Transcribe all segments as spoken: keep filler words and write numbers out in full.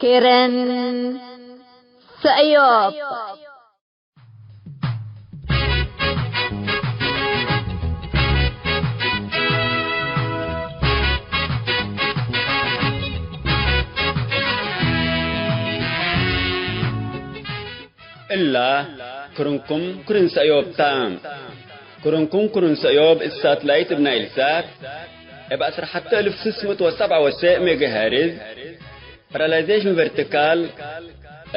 ክርን ሰእዮብ። እላ ክርንኩም ክርን ሰእዮብ ታ። ክርንኩም ክርን ሰእዮብ እብ ሳትላይት እብ ናይል ሳት እብ ዐስር ሐተ እልፍ ስስ ምእት ወሰብዓ ወሰዕ ሜጋሄርዝ፣ ፓራላይዜሽን ቨርቲካል፣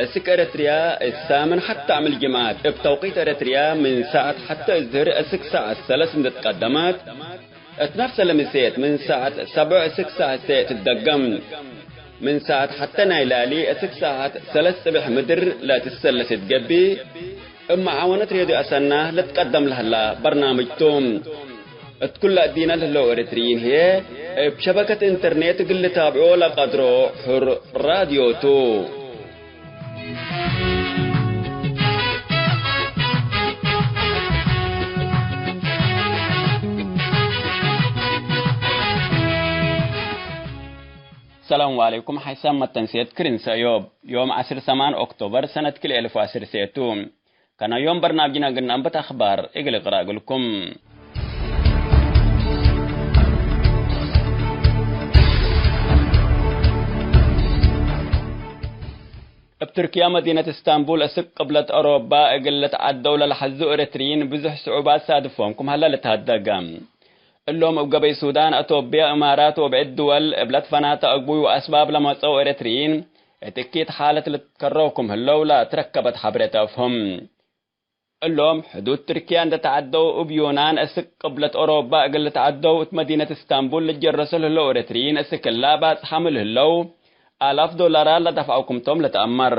እስክ ኤረትርያ እሳ ምን ሐተ አምል ጅምዓት እብ ተውቂት ኤረትርያ ምን ሳዐት ሐተ እዝህር እስክ ሳዐት ሰለስ እንዴ ትቀደመት፣ እት ነፍሰ ለምሴት ምን ሳዐት ሰብዕ እስክ ሳዐት ሴዕ ትትደገም። ምን ሳዐት ሐተ ናይ ላሊ እስክ ሳዐት ሰለስ ጽብሕ ምድር ለትሰለስ እት ገብእ፣ እብ መዓወነት ሬድዮ አሰና ልትቀደም ለህላ በርናምጅ ቱ። እት ኩለ እዲነ ለህለው ኤረትርዪን ህዬ፣ እብ ሸበከት ኢንተርኔት እግል ልታብዖ ለቀድሮ ሑር ራድዮ ቱ። ሰላም ወዐለይኩም። ሐይሳም መተንሴት ክርን ሰእዮብ፣ ዮም ዐስር ሰማን ኦክቶበር ሰነት ክልኤ እልፍ ወዐስር ሴቱ። ከነ ዮም በርናምጅነ እግል ነአንብት አኽባር እግል እቅረእ እግልኩም። እብ ትርክያ መዲነት እስታንቡል እስክ ቅብለት አውሮባ እግል ልትዓደው ለለሐዙ ኤረትርዪን ብዙሕ ስዑባት ሳድፎም ክም ሀለ ልትሀደገ። እሎም እብ ገበይ ሱዳን፣ አቶብያ፣ እማራት ወብዕድ ድወል እብ ለትፈናተ አግቡይ ወአስባብ ለመጸው ኤረትርዪን እት እኪት ሓለት ልትከረው ክም ህለው ለትረከበት ሐብሬት አፍህም። እሎም ሕዱድ ትርክያ እንዴ ተዐደው እብ ዩናን እስክ ቅብለት አውሮባ እግል ልትዓደው እት መዲነት እስታንቡል ልትጀረሱ ለህለው ኤረትርዪን እስክ እላ ባጽሓም ለህለው አላፍ ዶላራት ለደፍዐው ክምቶም ልትአመር።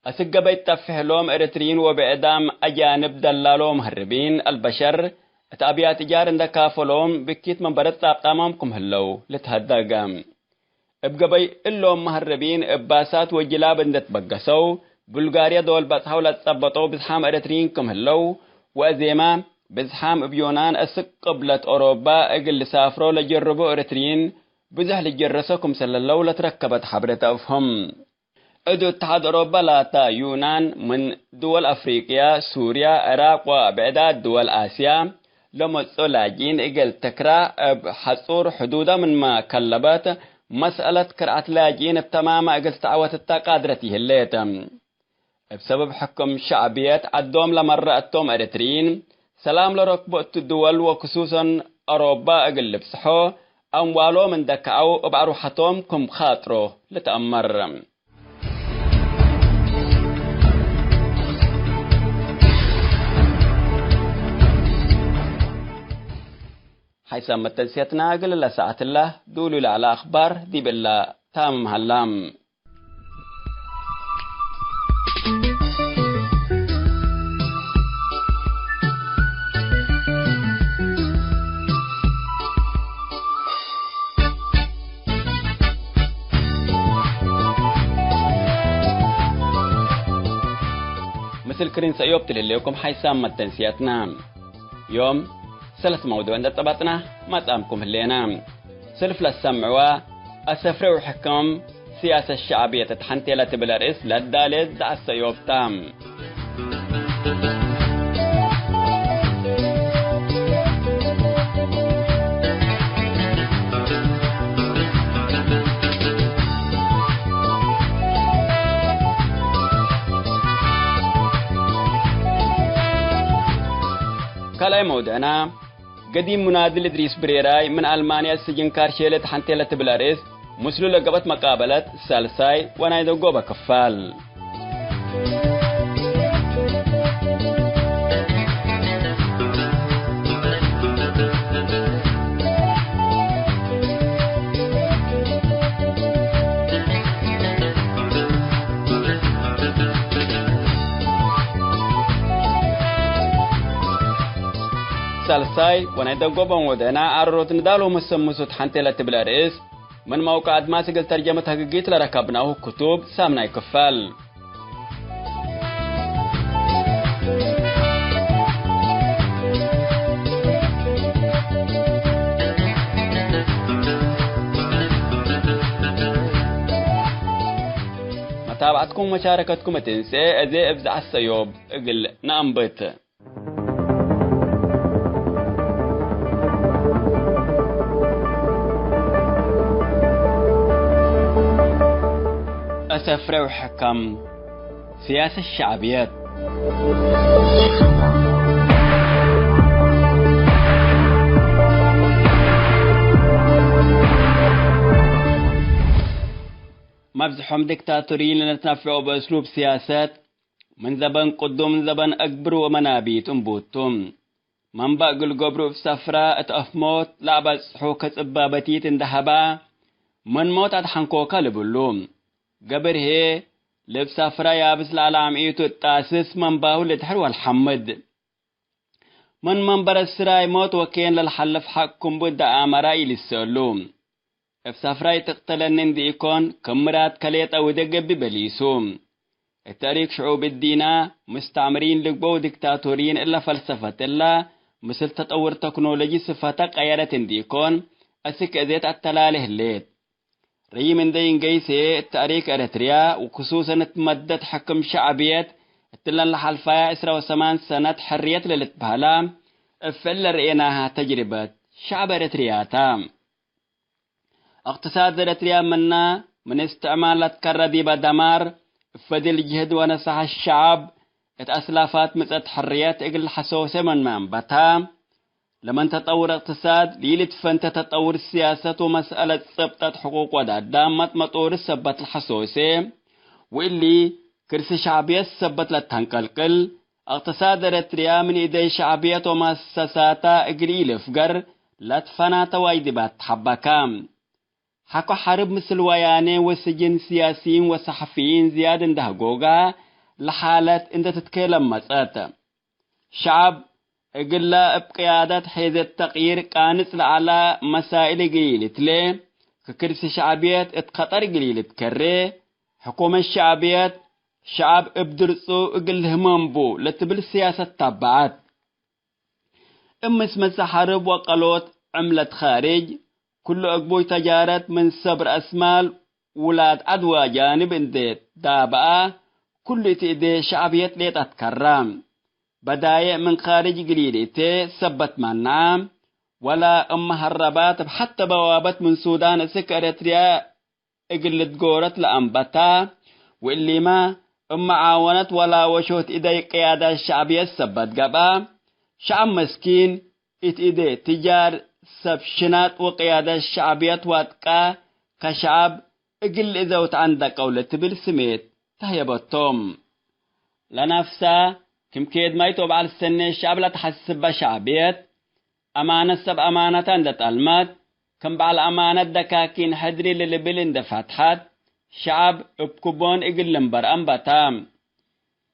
አስክ ገበይ ጠፍሕ እሎም ኤረትርዪን ወብዕዳም አጃንብ ደላሎ መሀርቢን አልበሸር እት አብያት እጃር እንዴ ካፈሎም ብኪት መንበረት ጻብጣሞም ክም ህለው ልትሀደገ። እብ ገበይ እሎም መሀርቢን እብ ባሳት ወጅላብ እንዴ ትበገሰው ቡልጋርያ ዶል በጽሐው ለትጸበጠው ብዝሓም ኤረትርዪን ክም ህለው ወአዜማ ብዝሓም እብ ዮናን አስክ ቅብለት ኦሮባ እግል ልሳፍሮ ለጀርቦ ኤረትርዪን ብዙሕ ልጀረሰ ክምሰል ለህለው ለትረከበት ሐብሬት አፍህም። እት እትሓድ ኦሮባ ላታ ዩናን ምን ድወል አፍሪቅያ፣ ሱርያ፣ ዕራቅ ወብዕዳት ድወል አስያ ለመጽኦ ላጅኢን እግል ትክራ እብ ሐጹር ሕዱዳ ምንመ ከለበት፣ መስአለት ክርዐት ላጅኢን እብ ተማመ እግል ትትዐወት እተ ቃድረት ይህሌት። እብ ሰበብ ሕክም ሸዕብየት ዐዶም ለመረ እቶም ኤረትርዪን፣ ሰላም ለረክቦ እቱ ድወል ወክሱሰን አሮባ እግል ልብጽሖ፣ አምዋሎም እንዴ ከዐው እብ አርወሐቶም ክም ካጥሮ ልትአመር። ሓይሳም መተንስየትና እግል እለ ሰዓትለ ዱሉይ ለዐለ አኽባር ዲብ እለ ታምም ሀላ። ምስል ክሪን ሰእዮብ ትልህሌኩም ሓይሳም መተንስያትና። ዮም ሰለስ መውዱዕ እንዴ ጸበጥና መጽአምኩም ህሌና። ሰልፍ ለሰምዕዋ፣ አሰፍሬ ወሕክም፣ ስያሰት ሸዕብየት እት ሐንቴ ለትብል አርእስ ለዳሌት ደአሰ ዮብታ። ካልኣይ መውድዕና፣ ገዲም ሙናድል እድሪስ ብሬራይ ምን አልማንያ ስጅን ካርሼ ለትሐንቴ ለትብል አርእስ፣ ምስሉ ለገብአት መቃበለት ሳልሳይ ወናይ ደጎበ ክፋል። ሳልሳይ ወናይ ደጎበ መውድዕና፣ አረሮት ንዳል ወመሰምሱት ሐንቴ ለትብል አርእስ፣ ምን መውቀዕ አድማስ እግል ተርጀመት ህግጊት ለረከብናሁ ክቱብ ሳምናይ ክፋል። ታብዐትኩም ወመሻረከትኩም እት እንሴ፣ እዜ እብ ዘዐት ሰዮብ እግል ነአንብት። አሰፍረ ወሕካም፣ ስያሰት ሸዕብየት። መብዝሖም ዲክታቶሪን ለነትነፍዖ በእስሉብ ስያሰት፣ ምን ዘበን ቅዱም ዘበን አግብር ወመናቢት እንቡቱ። መንበእ እግል ገብሩ እብ ሰፍራ እት አፍሞት ለአበጽሑ ከጽባበቲት እንደ ሀባ፣ ምን ሞት አድሐንኮከ ልብሉ። ገብር ህዬ፣ ለእብ ሰፍራ ያብስ ለዐለ አምዒቱ እጣስስ መንባሁ ልድሕር ወልሐምድ። ምን መንበረ ስራይ ሞት ወኬን ለልሐልፍ ሐቅ ክምቡ እደ አመራ ኢልሰአሉ። እብ ሰፍራይ ትቅተለኒ እንዲ ኢኮን፣ ክም ምራድከ ሌጠ ውደ ገብእ በሊሱ። እት ተእሪክ ሽዑብ እዲና፣ ሙስተዕምሪን ልግበው ዲክታቶሪን እለ ፈልሰፈት እለ፣ ምስል ተጠውር ተክኖሎጂ ስፈተ ቀየረት እንዲ ኢኮን፣ አስክ እዜት አተላሌ ህሌት። ረይም እንዴ ኢንገይስ ህዬ፣ እት ተእሪክ ኤረትርያ፣ ወክሱሰን እት መደት ሕክም ሸዕብየት፣ እትለን ለሐልፋያ ዕስራ ወሰማን ሰነት ሕርየት ለልትበህላ፣ እብ ፍዕል ለርኤናሃ ተጅርበት ሸዕብ ኤረትርያ ተ። እቅትሳድ ኤረትርያ ምነ ምን እስትዕማር ለትከረ ዲበ ደማር፣ እብ ፈዲል ጅህድ ወነሰሐት ሸዐብ፣ እት አስላፋት ምጸት ሕርየት እግል ሐሶሴ ምንመ አንበታ፣ ለምን ተጠውር እቅትሳድ፣ ሊልትፈንተ ተጠውር ስያሰት ወመስአለት ጸብጠት ሕቁቅ ወዳዳም መጥመጦር ሰበት ለሐሶሴ፣ ወእሊ ክርሲ ሸዕብየት ሰበት ለተንቀልቅል፣ እቅትሳድ ኤረትርያ ምን እደይ ሸዕብየት ወመአሰሳታ እግል ኢልፍገር ለትፈናተ ዋይ ዲብ አትሐበካ። ሐቆ ሐርብ ምስል ወያኔ ወስጅን ስያሲይን ወሰሐፊይን ዝያድ እንደ ህጎጋ ለሓለት እንደ ትትኬለም መጸት። ሸዐብ እግለ እብ ቅያደት ሔዘት ተቅይር ቃንጽ ለዐለ መሳእል እግል ኢልትሌ፣ ከክርሲ ሸዕብየት እት ከጠር እግል ኢልትከሬ፣ ሕኩመት ሸዕብየት ሸዐብ እብ ድርጹ እግል ልህመም ቡ ለትብል ስያሰት ታበዐት። እብ ምስመሰ ሐርብ ወቀሎት ዕምለት ካርጅ፣ ክሉ አግቡይ ተጃረት ምን ሰብ ረአስማል ውላድ ዐድ ወአጃንብ እንዴ ዳብአ፣ ክሉ እት እዴ ሸዕብየት ሌጠ አትከራ። በዳይዕ ምን ካርጅ እግል ኢልእቴ ሰበት መንዐ፣ ወላ እመ ሀረባት እብ ሐተ በዋበት ምን ሱዳን እስክ ኤረትርያ እግል ልትጎረት ለአንበታ፣ ወእሊመ እብ መዓወነት ወላ ወሾት እደይ ቅያዳት ሸዕብየት ሰበት ገብአ፣ ሸዐብ መስኪን እት እዴ ትጃር ሰብ ሽናጥ ወቅያዳት ሸዕብየት ዋድቃ፣ ከሸዐብ እግል ልእዘው ተአንደቀው ለትብል ስሜት ተህየበቶም። ለነፍሳ ክም ኬድማይት ወበዐል ሰኔ ሸዐብ ለተሐስበ ሸዕብየት፣ አማነት ሰብ አማነተ እንደ ጠልመት፣ ክም በዐል አማነት ደካኪን ሕድሪ ለልብል እንደ ፈትሐት፣ ሸዐብ እብ ክቦን እግል ልንበር አንበታ።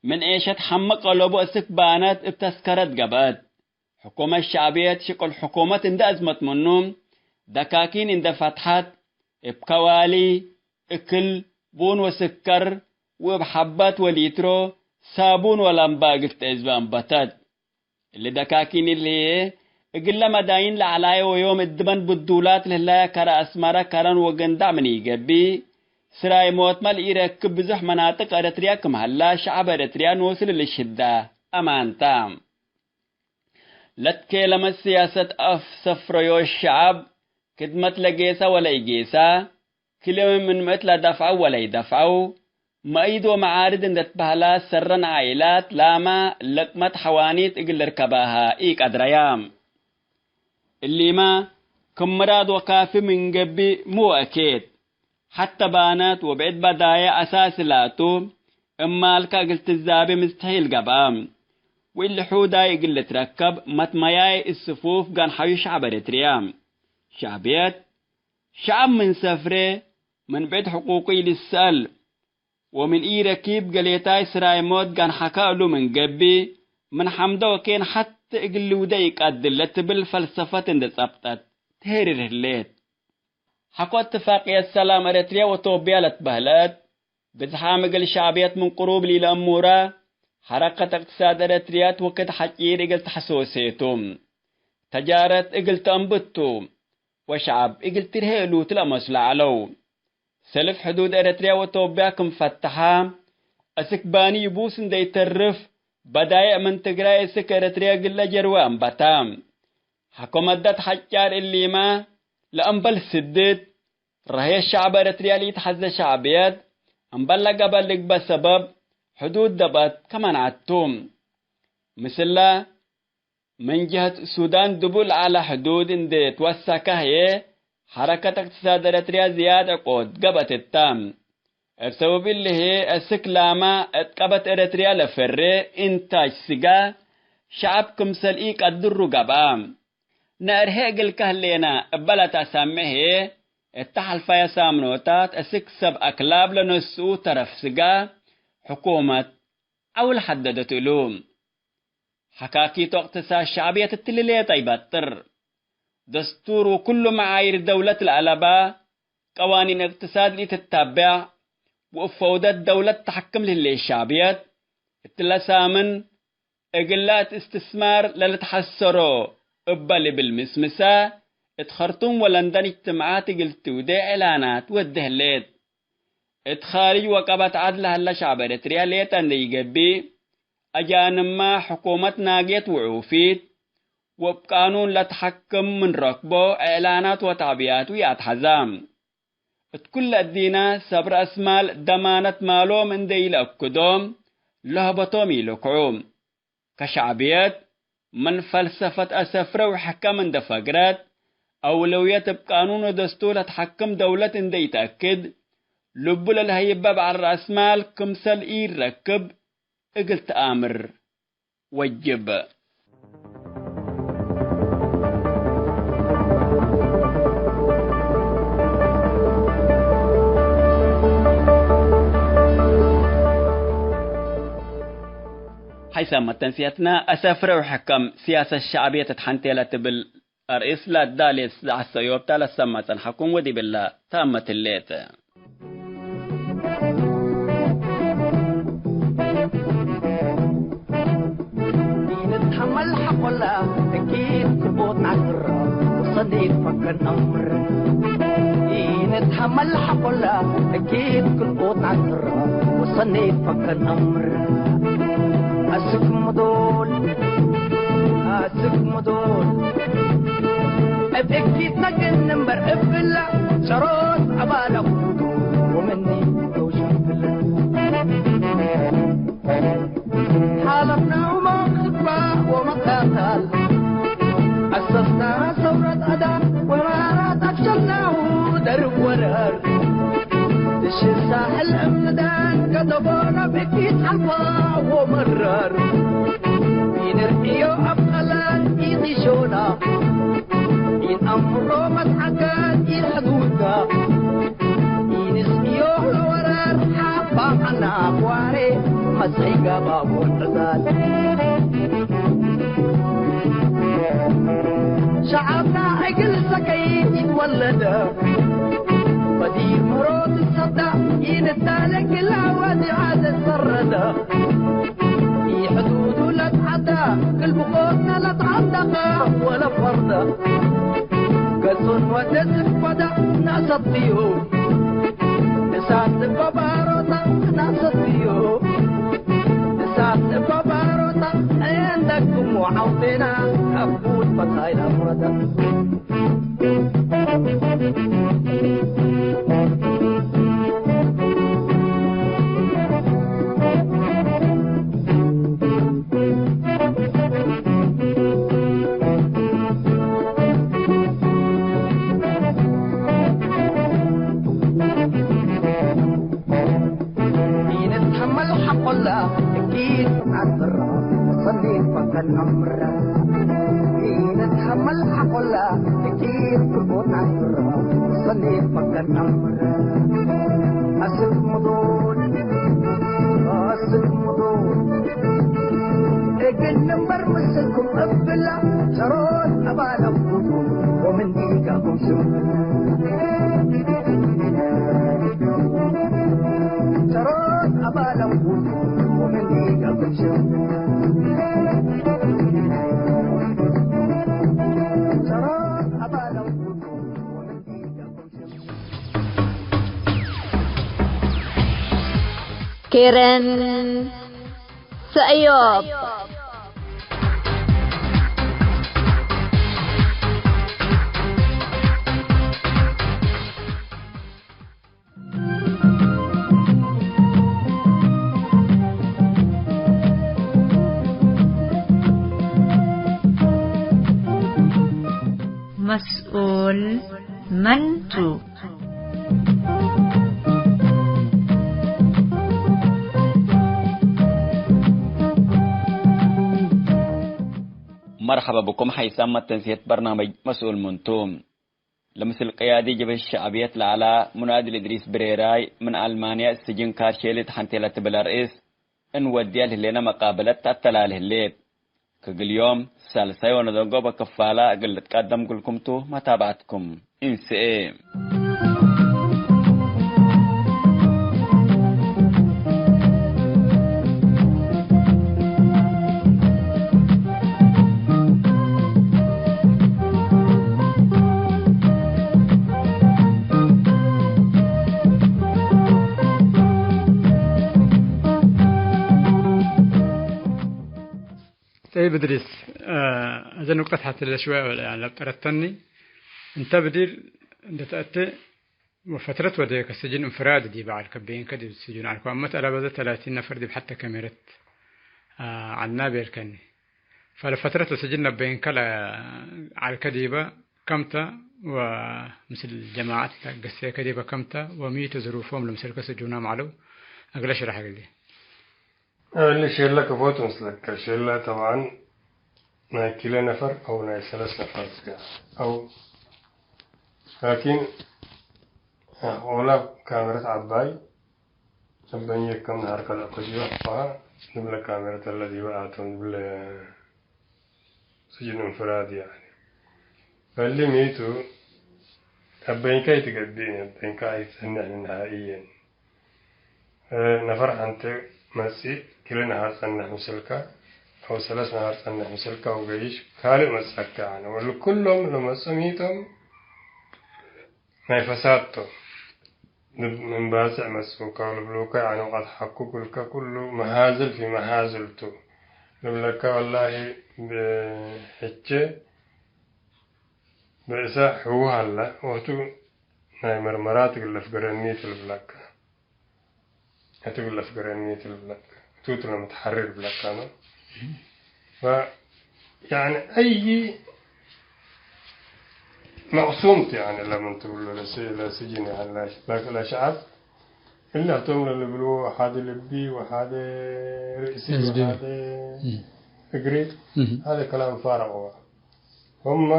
ምን ዔሸት ሐመ ቀለቡ እስክ ባነት እብ ተስከረት ገብአት። ሕኩመት ሸዕብየት ሽቅል ሕኩመት እንደ አዝመት ምኑ፣ ደካኪን እንደ ፈትሐት፣ እብ ከዋሊ፣ እክል፣ ቡን ወስከር፣ ወእብ ሐበት ወሊትሮ ሳቡን ወላምባ እግል ተአዝበ አንበተት። እሊ ደካኪን እሊ ህዬ፣ እግለ መዳይን ለዐላየ ወዮም እድበን ብዱላት ለህላየ ከረ አስመረ፣ ከረን ወገንዳዕ ምን ኢገብእ፣ ስራይ ሞትመ ለኢረክብ ብዙሕ መናጥቅ ኤረትርያ ክም ሀላ፣ ሸዐብ ኤረትርያ ኖሱ ለልሽዳ አማንታ። ለትኬለመት ስያሰት አፍ ሰፍረዮ ሸዐብ፣ ክድመት ለጌሰ ወለኢጌሰ፣ ክልኤ ምን ምእት ለደፍዐው ወለኢደፍዐው፣ መእይድ ወመዓርድ እንዴ ትበህላ ሰረን ዓኢላት ላመ ለቅመት ሐዋኒት እግል ልርከባሃ ኢቀድረያ። እሊመ ክም ምራድ ወካፊ ምን ገብእ ሚ ወአኬት፣ ሐተ ባነት ወብዕድ በዳይዕ አሳሲ ላቱ፣ እማልከ እግል ትዛቤ ምስተሒል ገብአ። ወእሊ ሑዳይ እግል ልትረከብ መትመያይ እት ስፉፍ ገንሐዩ ሸዐብ ኤረትርያ። ሸዕብየት ሸዐብ ምን ሰፍሬ፣ ምን ብዕድ ሕቁቁ ኢልሰአል፣ ወምን ኢረኪብ ገሌታይ ስራይ ሞት ገንሐከ እሉ ምን ገብእ፣ ምን ሐምደ ወኬን ሐቴ እግል ልውደ ኢቀድር ለትብል ፈልሰፈት እንዴ ጸብጠት ተሄርር ህሌት። ሐቆ እትፋቅየት ሰላም ኤረትርያ ወቶብያ ለትበህለት፣ ብዝሓም እግል ሸዕብየት ምን ቅሩብ ሊለአሙረ፣ ሐረከት እቅትሳድ ኤረትርየት ወክድ ሐጪር እግል ተሐሶሴቱ፣ ተጃረት እግል ተአንብቱ፣ ወሸዐብ እግል ትርሄ እሉት ለመስሎ ዐለው። ሰልፍ ሕዱድ ኤረትርያ ወቶብያ ክም ፈተሐ፣ እስክ ባኒ ይቡስ እንዴ ኢተርፍ፣ በዳይዕ ምን ትግራይ እስክ ኤረትርያ እግል ለጀርወ አንበታ። ሐኮመት ዳድ ሐጫር እሊመ፣ ለእምበል ስድት፣ ረህየት ሸዕብ ኤረትርያ ለኢተሐዘ ሸዕብየት፣ እምበል ለገበ ልግበእ ሰበብ፣ ሕዱድ ደብአት ከመንዐት ቱ። ምስለ፣ ምን ጀህት ሱዳን ድቡል ዐለ ሕዱድ እንዴ ትወሰከ ህዬ፣ ሐረከት እቅትሳድ ኤረትርያ ዝያድ ዕቆት ገብአት እተ። እብ ሰበብ እሊ ህዬ፣ እስክ ላመ እት ቀበት ኤረትርያ ለፈሬ ኢንታጅ ስጋ፣ ሸዐብ ክምሰል ኢቀድሩ ገብአ። ነአርሄ እግል ከህሌነ እበ ለተአሰምዕ ህዬ፣ እተ ሐልፋየ ሳምኖታት እስክ ሰብ አክላብ ለነስኡ ተረፍ ስጋ፣ ሕኩመት ዐውል ሐደደት እሉ። ሐካኪት ወእቅትሳድ ሸዕብየት እትሊ ሌጠ ኢበጥር። ደስቱር ወኩሉ መዓይር ደውለት ለአለባ፣ ቀዋኒን እቅትሳድ ለኢትታቤዕ፣ ወእብ ፈውደት ደውለት ተሐክም ለህሌት ሸዕብየት እትለ ሳምን፣ እግላ እት እስትስማር ለልትሐሰሮ እበ ልብል ምስምሰ፣ እት ኸርቱም ወለንደን እጅትማዓት እግል ትውዴ ዕላናት ወዴ ህሌት። እት ኻርጅ ወቀበት ዐድ ለሀለ ሸዕብ ኤረትርያ ሌጠ እንዴ ኢገብእ፣ አጃንምመ ሕኩመት ናግየት ውዑፊት፣ ወእብ ቃኑን ለትሐክም ምን ረክቦ፣ እዕላናት ወተዕብያቱ ይአትሐዛ። እት ኩለ እዲነ ሰብ ረአስማል ደማነት ማሎም እንዴ ኢለአክዶም፣ ለህበቶም ኢልክዑ። ከሸዕብየት፣ ምን ፈልሰፈት አሰፍረ ወሕከም እንደ ፈግረት፣ አውለውየት እብ ቃኑን ወደስቱር ለትሐክም ደውለት እንደ ኢተአክድ፣ ልቡ ለልሀይበ በዐል ረአስማል ክምሰል ኢረክብ እግል ተአምር ወጅብ። ሐይሳም መተንስየትነ፣ አሰፍረ ወሕከም፣ ሲያሰት ሸዕብየት እት ሐንቴ ለትብል አርእስ ለዳሌት ዘዐሰዮብታ ለሰማ ጸንሐኩም ወዲብለ ታመት ህሌት። ኢንትሐመል ሐቆለ እኪት ክቦት ናግረ ወሰኒት ፈከን አምር። ኢንትሐመል ሐቆለ እኪት ክቦት ናግረ ወሰኒት ፈከን አምር። አስክ ምዶል፣ አስክ ምዶል፣ እብ እኪት ነግን እምበር እብላ ጨሮት አባለ ኩቱ ወምኒ ተውሸክለ። ሓለፍናሁ መክባ ወመቃታል፣ አሰስና ሰውረት አዳ ወማራት አፍሸልናሁ ደርብ ወረር። እሺ ሳሕል እምዳን ከተቦና ብኪት ሐልፋ ወመረር። ኢንርእዮ አብ ቀላል ኢዲሾና፣ ኢንአምሮ መትዓጋን ኢሕዱድና። ኢንስእዮ ለወራር ሓባም ዐና አክዋሬ፣ መጸይ ጋባቦን ዕዛል። ሸዓብና እግል ሰከይ ኢትወለደ፣ በዲር ምሮት ሰዳ፣ ኢንታለ ግላ ወዲዓ ለሰረደ። ኢሕዱዱ ለትዓዳ፣ ክል ብቆትነ ለትዓደቀ ወለ ፈርደ። ገጹን ወደ ዝፈዳ ናሰትዮ፣ እሳት እበ ባሮታ ናሰትዮ፣ እሳት እበ ባሮታ፣ እንደግሞ ዐውቴና፣ ከቡድ ፈታይ ለፍረደ። ኢንትሐመል ሐቆለ እኪት አስራ ሰኒት ፈከን አምረ። ኢንትሐመል ሐቆለ እኪት ክቦት አስራ ሰኒት ፈከን አምረ። አስክ ምዶል፣ አስክ ምዶል፣ እግል እምበር ምስልኩም እብላ ጨሮት አባለኩም ወምን ዲጋኩም ሽም። ጨሮት አባለኩም ወምን ዲጋኩም ሽም። ጨሮት አባለኩም ወምን ዲጋኩም ሽም። ኬረን ሰእዮብ። መስኡል መን ቱ? መርሐበ ብኩም ሐይሳም መተንስየት በርናመጅ መስኡል መን ቱ። ለምስል ቅያዲ ጀብህት ሸዕብየት ለዐላ ሙናድል እድሪስ ብሬራይ ምን አልማንያ ስጅን ካርሼሊት ሐንቴ ለትብል አርእስ እንወድየ ለህሌነ መቃበለት ተአተላሌ ህሌት። ክግል ዮም ሳልሳይ ወነደንጎበ ክፋላ እግል ልትቀደም እግልኩም ቱ፣ መታብዐትኩም እንስኤ። ጠይብ እድሪስ፣ አ፣ አዜ ኑቅጠት ሐቴ ለሽወየ ለአብጠረተኒ፣ እንተ ብዲር እንደ ተአቴ ወፈትረት ወዴከ ስጅን እንፍራዲ ዲበ ዐልከ፣ ቤንከ ዲብ ስጁን ዐልከ፣ ወአመት አለበዘ ተላቲን ነፈር ዲብ ሐቴ ከሜረት፣ አ፣ ዐልና ቤልከኒ። ፈለፈትረት ለስጅን ለበይንከ ለዐልከ ዲበ ከምተ፣ ወምስል ጀማዐት ለገሴከ ዲበ ከምተ፣ ወሚ ቱ ዝሩፎም ለምሰልከ ስጁናም ዐለው፣ እግለ ሽረሕ እግልዬ። እሊ ሼለ ክፎ ቱ ምስለከ። ሼለ ጠብዐን ናይ ክልኤ ነፈር አው ናይ ሰለስ ነፈር እስከ አው፣ ላኪን ኦላ ካሜረት ዐባይ ለበይንከ ምን ሀር ከልአኮ ዲበ አፋ ልብለ ካሜረት እለ ዲበ አቶም ልብለ ስጅን እንፍራድ ያኒ። ፈሊ ሚ ቱ ለበይንከ ኢትገብእ፣ ለበይንከ አይትጸንሕ ንሃኢየን። ነፈር ሐንቴ መጽእ፣ ክልኤ ነሃር ጸንሕ ምስልከ፣ አው ሰለስ ነሃር ጸንሕ ምስልከ፣ አው ገይሽ ካልእ መጽአከ። ያኒ ወእሊ ኩሎም ለመጽኡ ሚ ቶም ናይ ፈሳድ ቶም። ምን ባጽዕ መጽኡከ ወልብሉከ፣ ያኒ ወቀት ሐኩ እግልከ ኩሉ መሃዝል ፊ መሃዝል ቱ ልብለከ። ወላሂ ብሕቼ ብእሰ ሕዉ ሀለ፣ ወህቱ ናይ መርመራት እግል ለፍገረኒ ቱ ልብለከ። ህቱ እግል ለፍገረኒ ቱ ልብለከ። ህቱ ቱ ለመትሐርር ብለካ ነው። ፈ-፣ ያኒ አይ መቅሱም ቱ፣ ያኒ ለምን ትብሎ ለስ-፣ ለስጅን፣ ያኒ ለሽ-፣ ለሸዐብ እለ ህቶም ለልብልዎ ሐደ ልቢ ወሐደ ርእሲ ህዝቢ። ወሐደ እም። እግሪ፣ እም። ሀደ ከላም ፋረቅ ወ። ሆማ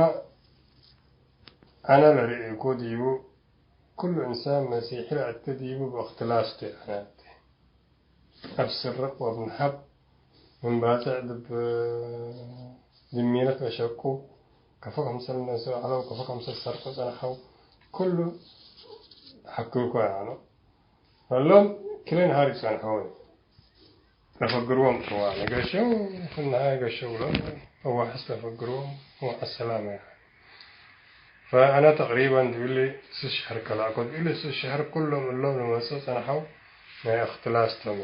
አነ ለርእይኮ ዲቡ፣ ኩሉ እንሳን መሲሒ ለአተ ዲቡ ብእክትላስ ቱ፣ ያኒ አብ ስርቅ ወእብ ነሀብ ምን ባጽዕ ዲብ ድሚነት ለሸቁ፣ ከፎ ክምሰል ነስኦ ዐለው፣ ከፎ ክምሰል ሰርቆ ጸንሐው፣ ኩሉ ሐክብኮ ያኒ። እሎም ክልኤ ነሃር ኢጸንሐው። ለፈግርዎም ጥዋለ ገሸው፣ ፍናሃይ ገሸው ሎም፣ ወሐስ ለፈግርዎም ወዐሰላመ። ፈአነ ተቅሪበን ዲብሊ ስስ ሸህር ከላኮ፣ ዲብሊ ስስ ሸህር ኩሎም እሎም ለመጽእ ጸንሐው ናይ እክትላስ ቶም።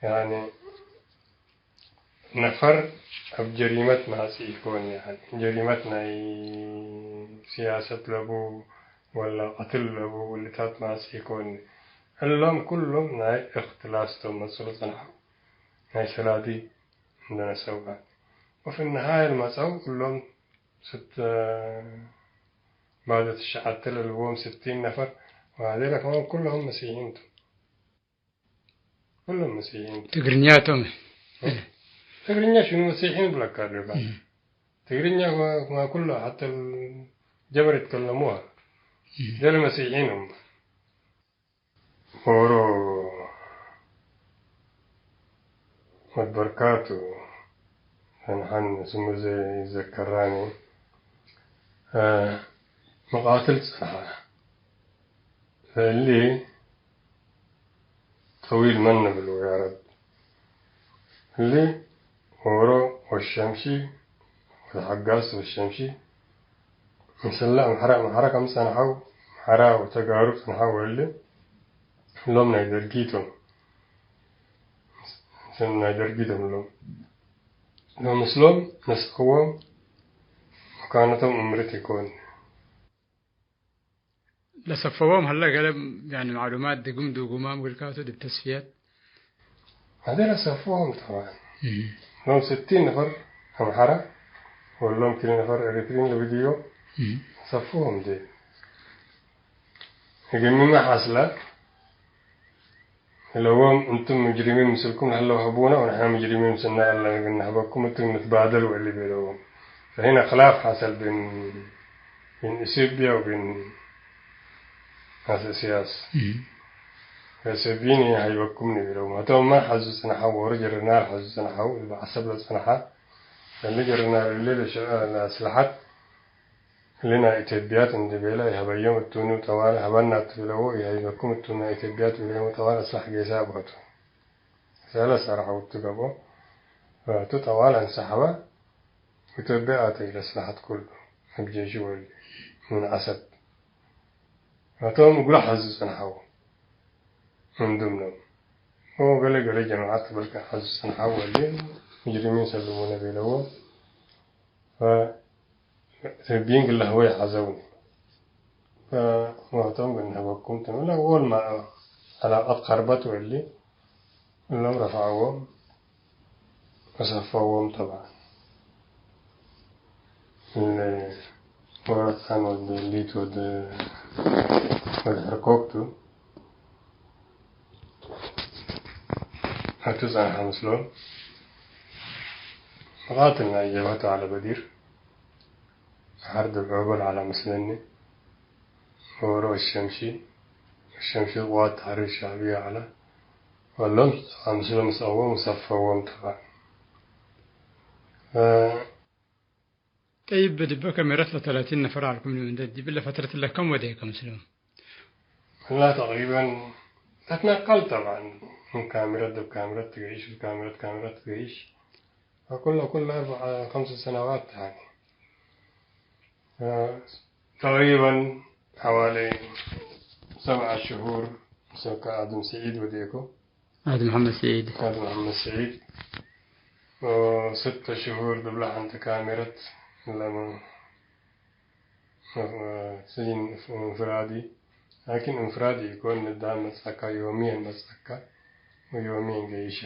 ያኒ ነፈር እብ ጀሪመት ማጽእ ኢኮን፣ ያኒ ጀሪመት ናይ ሲያሰት ለቡ ወላ ቀትል ለቡ ውልታት ማጽእ ኢኮን። እሎም ኩሎም ናይ እክትላስ ቶም መጽኡ ጸንሐው፣ ናይ ሰላዲ እንደ ነሰው። ወፊ ነሃየ ለመጽአው እሎም ስት ባደ ትሽዐተ ለልዎም ስቲን ነፈር፣ ወሀዜለ ከማን ኩሎም መሲሒን ቶም። ኩሎም መሲሒን። ትግርኛ ቶም። ትግርኛ ሽኑ መሲሒን ብለካ ዲባ። እም። ትግርኛ ማ ኩሎ ሐተ ጀበር ይትከለሙሃ። እም። ደለ መሲሒን ሁም። ኦሮ ወበርካቱ፣ ፈንሐን ስሙ ዘ-፣ ይዘከራኒ፣ አ፣ መቃትል ጸንሐ። ለእሊ ጠዊል መን ንብሉ ያ ረብ። እሊ ኦሮ ወሸምሺ ወተሐጋስ ወሸምሺ፣ ምስለ አምሐረ፣ አምሐረ ከም ጸንሐው፣ አምሐረ ወተጋሩ ጸንሐው ወእሊ እሎም ናይ ደርጊ ቶም። ስም ናይ ደርጊ ቶም እሎም። ሎም ምስሎም ነስአዎም መካነቶም እምርት ኢኮን። ለሰፈዎም ሀለ ገለ፣ ያኒ፣ ማዕሉማት ድግም ዱጉማም ግልካቱ ድብ ተስፍየት። ሀደ ለሰፈዎም ጠብዓን። እም። ሎም ስቲን ነፈር አምሐራ ወሎም ክል ነፈር ኤሪትሪን ለብድዮ እም። ሰፈዎም ዴ። እግልሚ ሐስለ ለዎም፣ እንቱም ሙጅሪሚን ምስልኩም ለህለው ሀቡነ ወንሕነ ሙጅሪሚን ምስልነ እለ እግል ነህበኩም እቱም ንትባደል ወእሊ ቤለዎም። ፈሂነ ክላፍ ሐሰል ቤን፣ ቤን ኢትዮጵያ ወቤን ናስ እስያስ። እም። ኢትዮጵይን ሀይበኩምኒ ቤለዎም። ህቶምመ ሐዙ ጽንሐው፣ ወሮ ጀረናል ሐዙ ጽንሐው፣ እብ ዐሰብ ለጽንሐ እሊ ጀረናል እሊ ለሸ-፣ ለአስለሐት እሊ ናይ ኢትዮጵያት እንዴ ቤለ ኢሀበዮም እቱኒ፣ ጠዋል ሀበና እቱ ቤለዎ፣ ኢሀይበኩም እቱ ናይ ኢትዮጵያት ቤለዮም፣ ጠዋል አስላሕ ጌሰ አብሆቱ። ሰለስ አርሐውቱ ገብኦ፣ ፈቱ ጠዋል አንሰሐበ፣ ኢትዮጵያ አተይ ለስላሐት ኩሉ፣ እብ ጄሹ ወሊ፣ ምን ዐሰብ። ፈቶም እግሉ ሐዙ ጽንሐው፣ እንዱም ነው። ወገሌ ገሌ ጀማዐት ብልከ ሐዙ ጽንሐው ወሊ፣ ሙጅሪሚን ሰልሙነ ቤለዎ፣ ፈ-፣ ኢትዮጵይን ግለ ህወይ ሐዘውኒ። ፈ-፣ ወህቶም ግንህበኩም ትም ለአወል ማ ዐላቀት ከርበት ወእሊ እሎም ረፍዐዎም ወሰፈዎም። ጠብዓን እለ ወረታን ወድ ሊት ወድ፣ ወድ ሕርኮክቱ። አቱ ጸንሐ ምስሎም መቃትል ናይ ጀብሀቱ ዐለ በዲር። ሐር ድብዖ በል ዐለ መስለኒ። ዎሮ ወሸምሺ፣ ወሸምሺ ቅዋት ተሕሪር ሸዕብየ ዐለ። ወሎም ምስሎም ሰአዎም ወሰፈዎም ጠብዓን። እ፣ ጠይብ፣ ዲበ ከሜረት ለተላቲን ነፈር ዐልኩም እንዴ፣ ዲብለ ፈትረት ለከም ወዴከ ምስሎም? ወላ ተቅሪበን ለትነቀል ጠብዓን፣ ምን ካሜረት ዲብ ካሜረት ትገይሽ፣ ምን ካሜረት ካሜረት ትገይሽ። ወኩለ፣ ኩለ አርበዕ፣ ከምስ ሰነዋት ያኒ። እ፣ ተቅሪበን ሐዋሌ ሰብዐ ሽሁር ምስል አድም ስዒድ ወዴኮ። አድም መሐመድ ስዒድ። አድም መሐመድ ስዒድ። ወስተ ሽሁር ድብለ ሐንቲ ካሜረት ለመ-፣ ስጅን እንፍራዲ። ላኪን እንፍራዲ ኢኮን፣ ንዳም መጽአካ፣ ዮምየን መጽአካ ወዮምየን ገይሻ።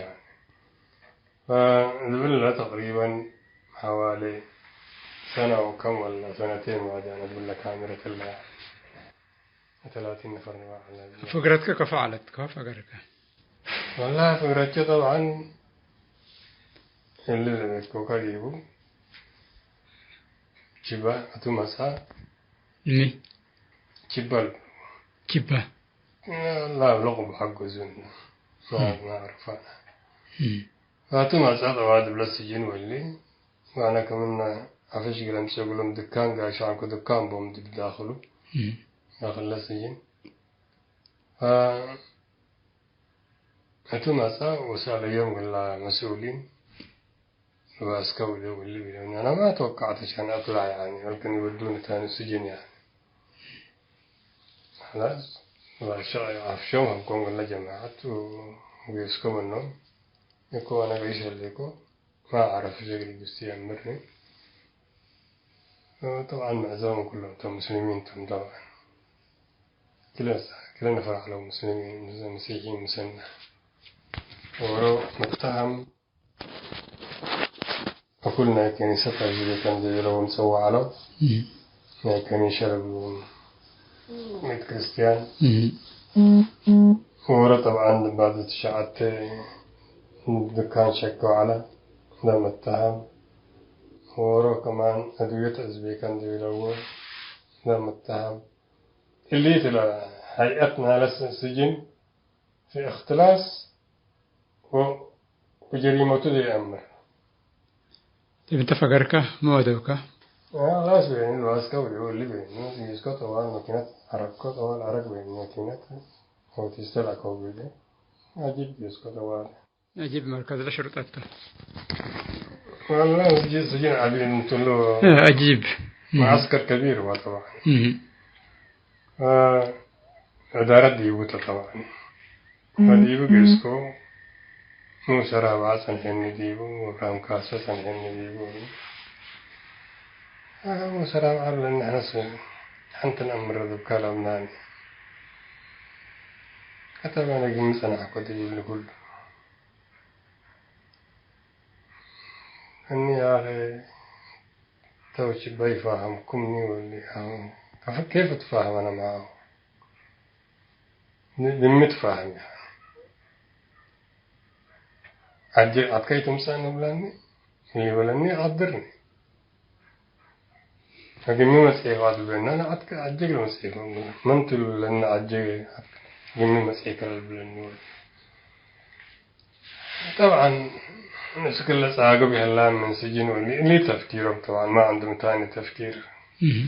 ፈልብለ ተቅሪበን ሐዋሌ ሰነ ወከም ወላ ሰነቴን ዋጃነ ብለ ካሜረት እለ ተላቲን ነፈር ንባዕ ዐለ። ፍግረትከ ከፎ ዐለት? ከፎ ፈገርከ? ወላ ፍግረቼ ጠብዓን እሊ ለቤትኮከ ዲቡ ጅባ አቱ መጽአ። ሚ? ጅባ ጅባ። ላ ለቁብ ሐጎዙን። ማ፣ እም። ማ አርፋ። እም። አቱ መጽአ ጠዋል ድብለ ስጅን ወሊ። ወአነ ክምነ ዐፈሽ እግል አምጽኦ እግሎም ድካን ጋሻ ዐልኩ፣ ድካን ቦም ዲብ ዳክሉ፣ እም። ዳክለ ስጅን። አ፣ እቱ መጽአ ወሰአለዮም እግላ መስኡሊን፣ ወአስከ ወደ ወሊ ቢለኒ፣ አነ ማ ተወቀዕት ዐሻን አጥላዕ፣ ያኒ፣ ወልክን ይወዱኒ ታኒ ስጅን፣ ያኒ። ኸላስ፣ ወአሸቅ ዐፍሾም ሀብኮም እግለ ጀማዐት ወጌስኮ ምኖም፣ እኮ አነ ገይሽ ህሌኮ፣ ማ አዕረፍ እግል ግብሲ አምርኒ። ጠብዓን መዕዘሞም ኩሎም ቶም ሙስሊሚን ቶም ጠብዓን። ክለ፣ ክለ ነፈር ዐለው ሙስሊሚን፣ መሲሒን ምሰልነ። ዎሮ መተሀም እኩል ናይ ከኒሰት አጅሬ ከም ዘቤለዎም ጸውዕ ዐለው። እም። ናይ ከኒሸ ለብልዎም ቤት ክርስትያን። እም። ዎሮ ጠብዓን ባድ ትሽዐተ ድካን ሸከው ዐለ ለመተሀም። ዎሮ ከማን አድውየት አዝቤከ እንዴ ቤለዎ ለመተሀም። እሊት ለሀይአት ናለ ስጅን ፊ እክትላስ ወ-፣ ወጀሪመቱ ዘይአምር። እብ እንተ ፈገርከ ሚ ወደውከ? አ፣ ላስ ቤኒ፣ ለዋስከ ወደ ወሊ ቤኒ፣ ጊስኮ ጠዋል መኪነት ዐረግኮ ጠዋል ዐረግ ቤኒ መኪነት ወቲስተር አከው ቤኒ። አጂብ ጊስኮ ጠዋል። አጂብ መርከዝ ለሽርጠት ተ። ወላ እጂ ስጅን ዐቢ እንትሉ እ፣ አጂብ። መዐስከር ከቢር ወጠብዓን። እህ። አ፣ እዳረት ዲቡ ተ ጠብዓን። ፈዲቡ ገስኮ ሙሰ ራብዓ ጸንሐኒ ዲቡ፣ ወእብራም ካሰ ጸንሐኒ ዲቡ። ሙሰ ራብዓ ብለን ንሕነስ ሐንቲ ነአምረ ዲብካ ለአምናኒ። ከተበነ ግን ጸናሕኮ ዲቡ እሊ ኩሉ። እኒ ያኸ ተውችበ ይፋሀምኩምኒ ወሊ አሁን ከፈ-፣ ኬፍ እትፋሀም አነ መዓሁ? ሚ-፣ ሚ ትፋሀም ያኸ? ዐጀ አትከይ ትምጸእኒ ብለኒ፣ ይበለኒ አድርኒ። እግልሚ መጽሔኮ አትብለኒ፣ አነ አትከ-፣ ዐጀ እግል መጽሔኮ እብለ። መን ቱ ልብለኒ ዐጀ እግልሚ መጽሔከ ለልብለኒ ወለ። ጠብዓን፣ እስክ ለጸጋግብ ይሀላ ምን ስጅን ወሊ፣ እሊ ተፍኪሮም ጠብዓን፣ ማ ዐንዶም ታኒ ተፍኪር። እህ።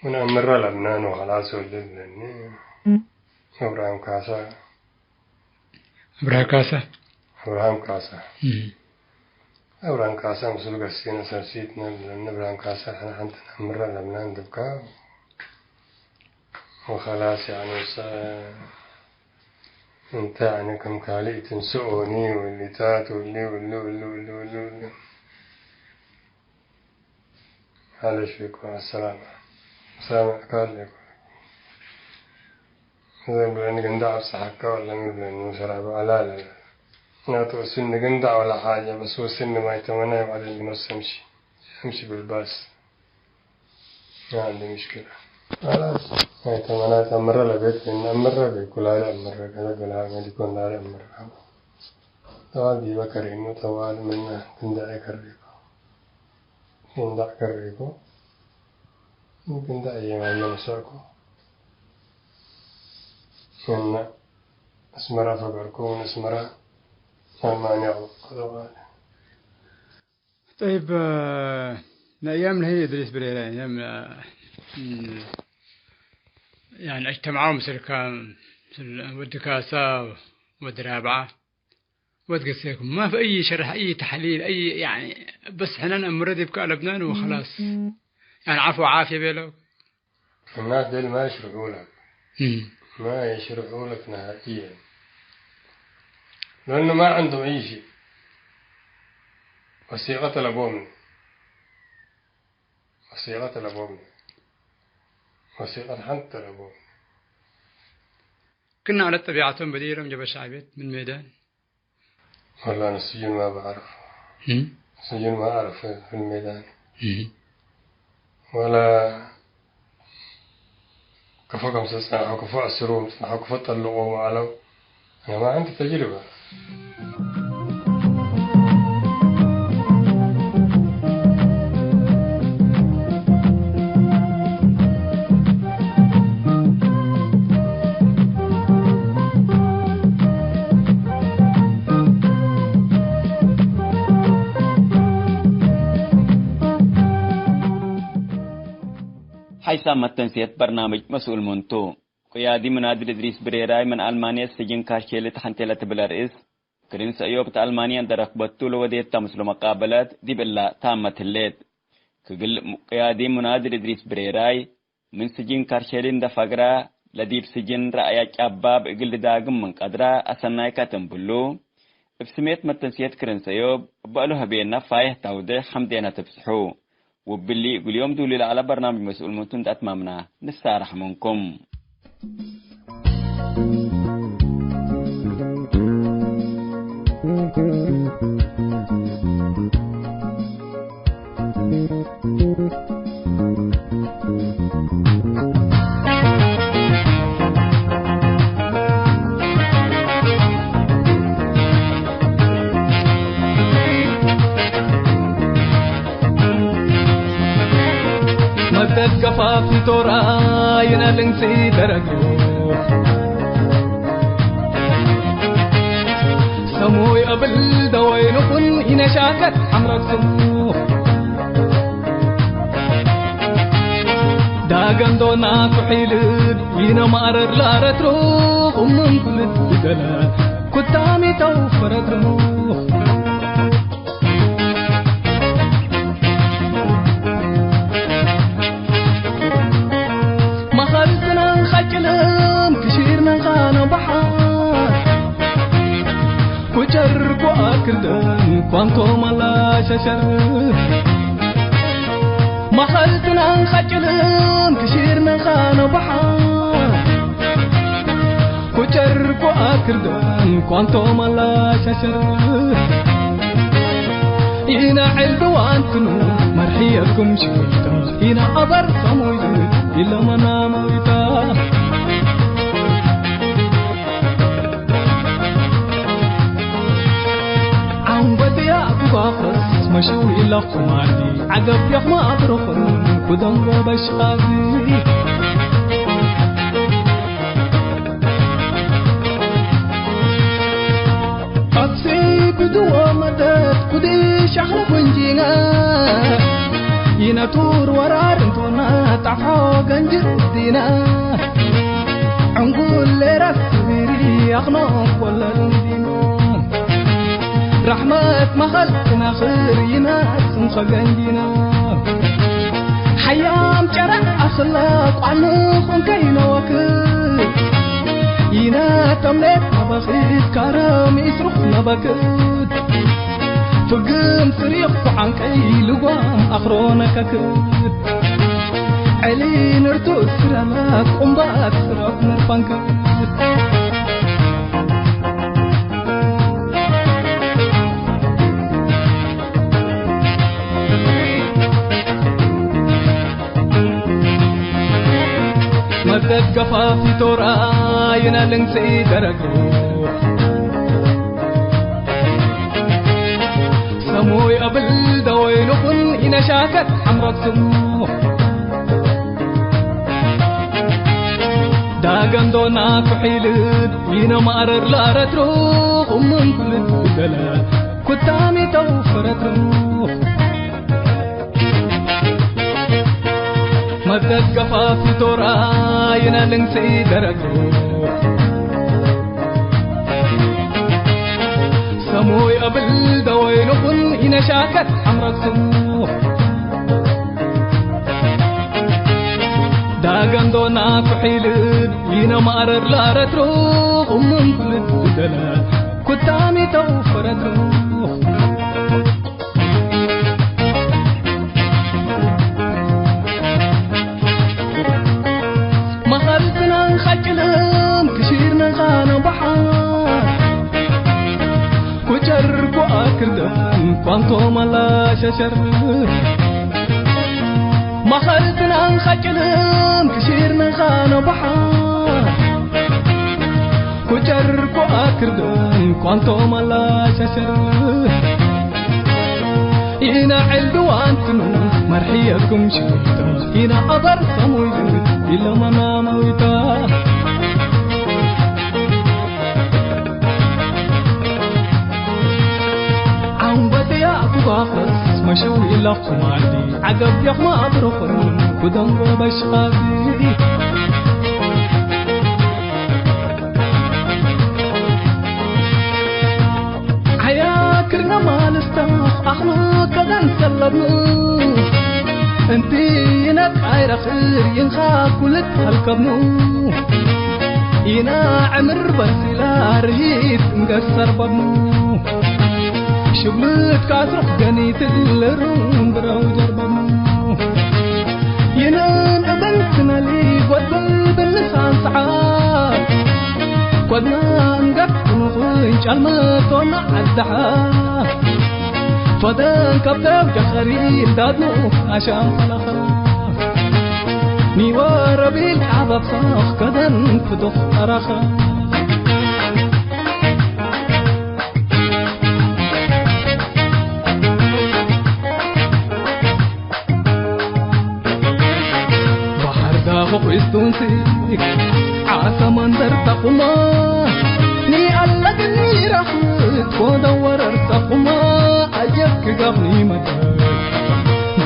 ምን አምረ ለብናን ወኸላስ ወሊ ብለኒ። እብራሂም ካሳ። እብራሂም ካሳ። እብራሂም ካሳ። እህ። እብራሂም ካሳ ምስሉ ገሴነ ሰርሲትነ ብለኒ። እብራሂም ካሳ ሕነ ሐንቲ ነአምረ ለብናን ድብካ ወኸላስ፣ ያኒ፣ ሰ-፣ እንተ፣ ያኒ፣ ክም ካልእ ትንስኦኒ ወሊታት ወሊ፣ ወሊ፣ ወሊ። ሀለ ሹኩር፣ አሰላም። ሰላም ካለ እዘ ብለኒ ገንዳዕ አብጽሐከ ወለ ምን ብለኒ ሰላም አላለ። ናቱ ወስኒ ገንዳዕ ወላ ሓጀ፣ በስ ወስኒ ማይ ተመናይ ወዐለ ልግኖስ አምሺ፣ አምሺ ብልባስ። ማ ዐንዲ ምሽክለ። ኸላስ፣ ማይ ተመናይ ተምረ ለቤት ምን አምረ ቤኩላሊ አምረ፣ ገለ ገላ መዲኮንዳሊ አምረ። ጠዋል ዲበ ከሬኑ፣ ጠዋል ምነ ግንዳዕ ከሬኮ። ግንዳዕ ከሬኮ። ግንዳዕ የማመ ነሰእኮ። ምነ አስመራ ፈገርኮ፣ ምን አስመራ አልማንያ ወቀ ጠዋል። ጠይብ፣ ነአያም ለህይ እድሪስ ብሬረ፣ ያም፣ እም፣ ያኒ፣ እጅተምዐው ምስልካ፣ ምስል ወድ ካሳ፣ ወድ ራብዓ፣ ወድ ገሴኩም። ማፊ አይ ሸርሕ፣ አይ ተሕሊል፣ አይ፣ ያኒ፣ በስ ሕነ ነአምረ ዲብከ አለብናን ወኸላስ። ያኒ፣ ዐፎ ወዓፍየ ቤለው። እናስ ደል ማ ይሽርሑ ለክ። እም። ማ ይሽርሑ ለክ ነሃኢየን። ለእኑ ማ ዐንዶም አይ ሺ። ወሲቀት ለቦምኒ። ወሲቀት ለቦምኒ። ወሲቀት ሐንተ ለቦምኒ። ክና ዐለት ጠቢዐቶም በዲሮም ጀበ ሸዕብየት ምን ሜዳን። والله أنا السجون ما بعرف. هم؟ السجون ما أعرف في الميدان. هم؟ ولا كفو كم سنة، كفو أسرهم، كفو طلقوهم على. أنا ما عندي تجربة. ሓይሳም መተንስየት በርናምጅ መስኡል ምን ቱ? ቅያዲ ሙናድል እድሪስ ብሬራይ ምን አልማንየት ስጅን ካርሼሊ ተሐንቴ ለትብል ርእስ፣ ክርን ሰእዮብ እት አልማንየ እንዴ ረክበቱ ለወዴት ተ ምስሉ መቃበለት ዲብ እላ ታመት ህሌት። ክግል ቅያዲ ሙናድል እድሪስ ብሬራይ፣ ምን ስጅን ካርሼሊ እንዴ ፈግረ፣ ለዲብ ስጅን ረአያ ጫባብ እግል ልዳግም ምን ቀድረ አሰናይ ከትም ብሉ፣ እብ ስሜት መተንስየት ክርን ሰእዮብ እበ እሉ ህቤነ ፋይህ ታውዴሕ ሐምዴነ ትብጽሑ። ወብሊ እግል ዮም ዱሊ ለዐለ በርናምጅ መስኡል ምንቱ እንዴ አትማምና ንሳረሕ ምንኩም። መተት ከፋፊ ቶራ ይነ ልንሲ ደረግሩ። ሰሙይ እብል ደወይንኩን ኢነሻከት ሐምረትኩም። ዳገን ዶና ኩሒልድ ኢነ ማረር ላረትሩ። እምን ኩልድ ብደለ ኩታኒ ተውፈረትሩ። መኸልትነ ኸጭልን ክሺርነ ኻነ በሓር። አንቶም አላሸሸር መኸልትናን ኸጭልም ክሺርነ ኻነ በሓር ኩጨር ኩኣክርደን ኳንቶም አላሸሸር ኢነ ዕልቢ ዋንትኑ መርሕየኩም ሽታ ኢነ አበር ሰሙይ ኢለመና መዊታ። ዐንጎትየ አኩ ባፈስ መሸዊ ለኩማቲ ዐገብ የኽማ አብረኹን ኩደንጎ በሽቃዚ። አብሲ ብድዎ መደት ኩዲ ሸኽለ ፍንጂና ይነቱር ወራር እንቶና ጣሖ ገንጅ ዲና። ዕንጉል ሌራስ ትቢሪ አኽኖ ወለል ዲና። ረሕመት መኸል ትናኽር ይናስም ኸገንጂና። ሓያም ጨረዕ አኽለ ቋንኹን ከይነወክድ ይነ ተምኔት ነበኺት ካረም ኢስሩኽ ነበክድ። ፍግም ስሪቕ ኩዓንቀይ ልጓም አኽሮ ነከክድ። ዕሊ ንርቱ ስራላት ቁምባት ስራብ ነርፋንክድ። መደት ገፋፊ ቶራ ይነ ልንግስኢ ደረግሩ። ሰሙይ አብል ደወይኑኹን ኢነሻከት ሐምረት ስሙ። ዳገንዶና ኩሒልት ኢነ ማረር ለአረትሩ ምን ኩልት ብደለ ኩታሚ ተውፈረትሩ። መደት ገፋፊ ቶራ ይነ ልንግስኢ ደረግሩ። ሰሙይ አብል ደወይኑኹን ኢነሻከት ሐምረት ስሙ። ዳገንዶና ኩሒልት ኢነ ማረር ለአረትሩ ምን ኩልት ብደለ ኩታሚ ተውፈረትሩ። መኸልትናን ኸጭልም ክሺርነ ኻነ በሓር ኩጨር ኩኣክርደን ኳንቶም አላሸሸር። መኸልትናን ኸጭልም ክሺርነ ኻነ በሓር ኩጨር ኩኣክርደን ኳንቶም አላሸሸር። ኢነ ዕልቢ ዋንትኑ መርሕየኩም ሽታ ኢነ አበር ሰሙይ ኢለመና መዊታ። ዐንጎትየ አኩ ባፈስ መሸዊ ኢለኩም አዲ ዐገብ የኽማ አብረኹን ኩደንጎ በሽቃቢ። ሐያ ክርነ ማልስታ አኽና ከደን ሰለብኑ። እንቲ ይነቃይ ረኽር ይንኻ ኩልት ሀልከብኑ። ኢና ዕምር በንሲላ ርሂት እንገድ ሰርበብኑ። ሽብልት ካስሩሕ ገኒት ለሩም ብረው ጀርበብኑ። ይንን እብን ትነሊ ወድብል ብልሳን ሰዓት። ኮድና እንገድ ክንኹን ጫልመቶና ዓድሓ። ፈደን ከብደው ጀኸሪ እንዳድኑ አሻም ፈለኸ። ኒወረቢል ቃበብሳኽ ከደን ፍዱኽ አራኸ። ባሕር ዳኹ ቁስቱንሲ ዓሰ መንደር ተኹማ፣ ኒአለግኒ ረኽት ኮደ ወረር ተኹማ፣ አየት ክጋብኒ መደር፣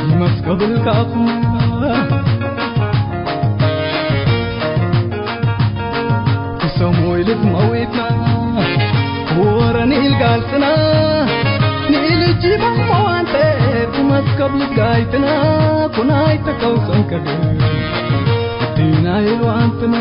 ኒመስከብል ካኹማ። ክሰሙይ ልትመዊትና፣ ወረ ኒል ጋልትና፣ ኒል እጂባሞ አንተ፣ ክመስከብ ልትጋይትና፣ ኩናይ ተከውሰን ከብል፣ ዲናይ ልዋንትና።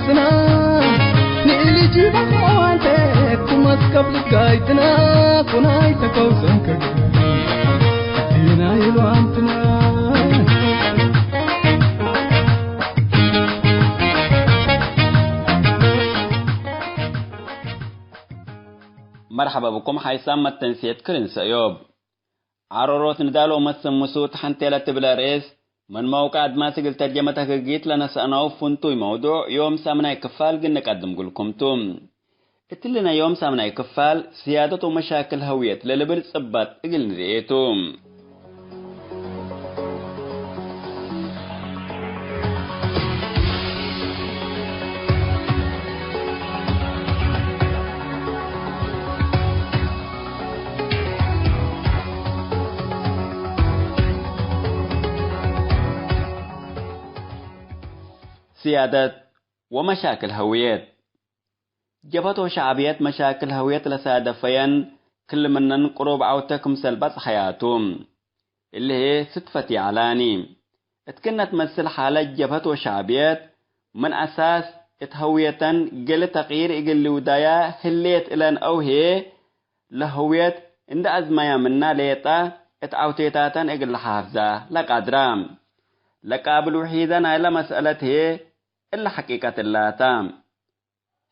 ስና ንእሊ ጂባክ መዋንተ ኩመት ከብልት ጋይትና ኩናይ ተከውሰንከ ዲናይ ሉአንትና። መርሐባ ብኩም ሓይሳም መተንስየት ክርን ሰእዮብ። ዓሮሮት ንዳል ወመሰምሱ ተሐንቴ ለትብለ ርኤስ፣ ምን መውቀዕ አድማስ እግል ተርጀመት አክርጊት ለነሰአናው ፍንቱይ መውዱዕ ዮም ሳምናይ ክፋል እግል ንቀድም እግልኩም ቱ። እትሊ ናይ ዮም ሳምናይ ክፋል፣ ስያደት ወመሻክል ሀውየት ለልብል ጽባጥ እግል ንርኤ ቱ። ስያደት ወመሻክል ሀውየት። ጀብሀት ወሸዕብየት መሻክል ሀውየት ለሳደፈየን ክል ምነን ቅሩብ ዐውተ ክምሰል በጽሐያ ቱ። እሊ ህዬ ስድፈት ይዐላኒ። እት ክእነ ትመስል ሓለት ጀብሀት ወሸዕብየት ምን አሳስ እት ሀውየተን ገሌ ተቅይር እግል ልውዳያ ህሌት እለን አው ህዬ ለሀውየት እንዴ አዝማያ ምና ሌጠ እት ዐውቴታተን እግል ለሓፍዛ ለቃድራ። ለቃብል ውሒዘ ናይለ መስአለት ህዬ እለ ሐቂቀት እላተ።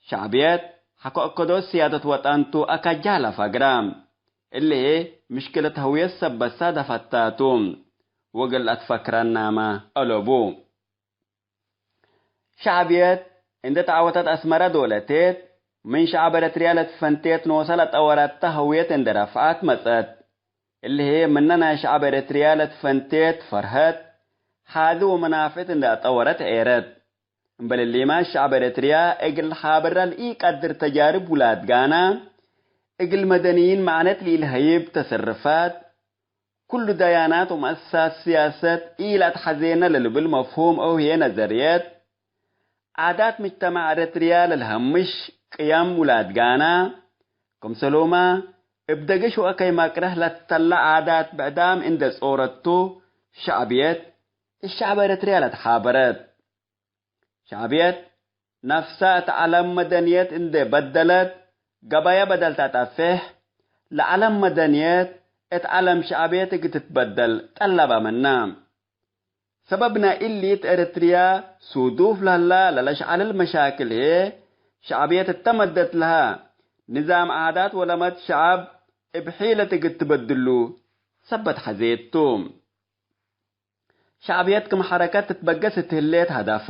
ሸዕብየት ሐቆ እከዶት ስያደት ወጠን ቱ አካጃህ ለፈግረ። እሊ ህዬ ምሽክለት ሀውየት ሰበት ሳደፈታ ቱ ወእግል ለአትፈክረናመ አለቡ። ሸዕብየት እንዴ ተዐወተት አስመረ ዶል አቴት፣ ምን ሸዐብ ኤረትርያ ለትፈንቴት ኖሰ ለጠወረተ ሀውየት እንዴ ረፍዐት መጸት። እሊ ህዬ ምነ ናይ ሸዐብ ኤረትርያ ለትፈንቴት ፈርሀት፣ ሐዚ ወመናፍዕት እንዴ አጠወረት ዔረት። እምበል እሊመ፣ ሸዐብ ኤረትርያ እግል ለሓብራ ለኢቀድር ተጃርብ ውላድ ጋና፣ እግል መደንይን መዕነት ለኢልሀይብ ተሰርፋት፣ ኩሉ ደያናት ወመአሰሳት ስያሰት ኢለአትሐዜነ ለልብል መፍሁም አው ህዬ ነዘርየት፣ ዓዳት ምጅተማዕ ኤረትርያ ለልሀምሽ ቅየም ውላድ ጋና፣ ክምሰሉመ እብ ደግሽ ወአከይ መቅርህ ለትተለ ዓዳት ብዕዳም እንዴ ጾረት ቱ፣ ሸዕብየት እት ሸዐብ ኤረትርያ ለትሓበረት። ሸዕብየት ነፍሳ እት ዐለም መደንየት እንዴ በደለት፣ ገበየ በደል ተአጠፌሕ፣ ለዐለም መደንየት እት ዐለም ሸዕብየት እግል ትትበደል ጠለበ ምነ። ሰበብ ናይ እሊ እት ኤረትርያ ሱዱፍ ለህላ ለለአሽዐልል መሻክል ህዬ፣ ሸዕብየት እተ መደት ለሀ ንዛም ዓዳት ወለመት ሸዐብ እብ ሒለት እግል ትበድሉ ሰበት ሐዜት ቱ። ሸዕብየት ክም ሐረከት ትትበገስ እት ህሌት ሀደፋ፣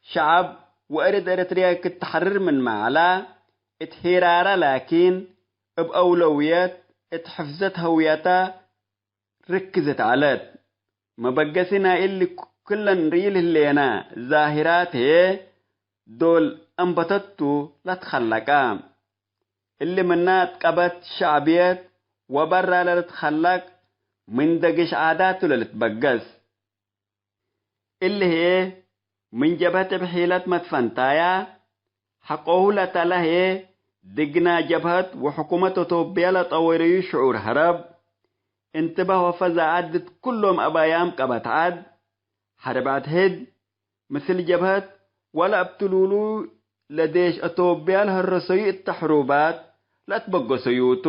ሸዐብ ወእርድ ኤረትርየ ክትሐርር ምንመ ዐላ፣ እት ሄራረ ላኪን፣ እብ አውለውየት እት ሕፍዘት ሀውየተ ርክዘት ዐለት። መበገሲ ናይ እሊ ክለን ርኢል ህሌነ ዛሂራት ህዬ፣ ዶል አንበተቱ ለትከለቀ። እሊ ምነ አትቀበት ሸዕብየት ወበራ ለልትከለቅ ምን ደግሽ ዓዳቱ ለልትበገስ። እሊ ህዬ ምን ጀብሀት እብ ሒለት መትፈንታያ ሐቆሁ ለተለ ህዬ፣ ድግና ጀብሀት ወሕኩመት ኦቶብየ ለጠወረዩ ሽዑር ሀረብ፣ እንትባህ ወፈዛዐት ድድ ኩሎም አባያም ቀበት ዐድ፣ ሐርብ ዐድ ህድ፣ ምስል ጀብሀት ወለ እብ ትሉሉ ለዴሽ አቶብያ ለሀረሰዩ እተ ሕሩባት ለአትበገሰዩ ቱ።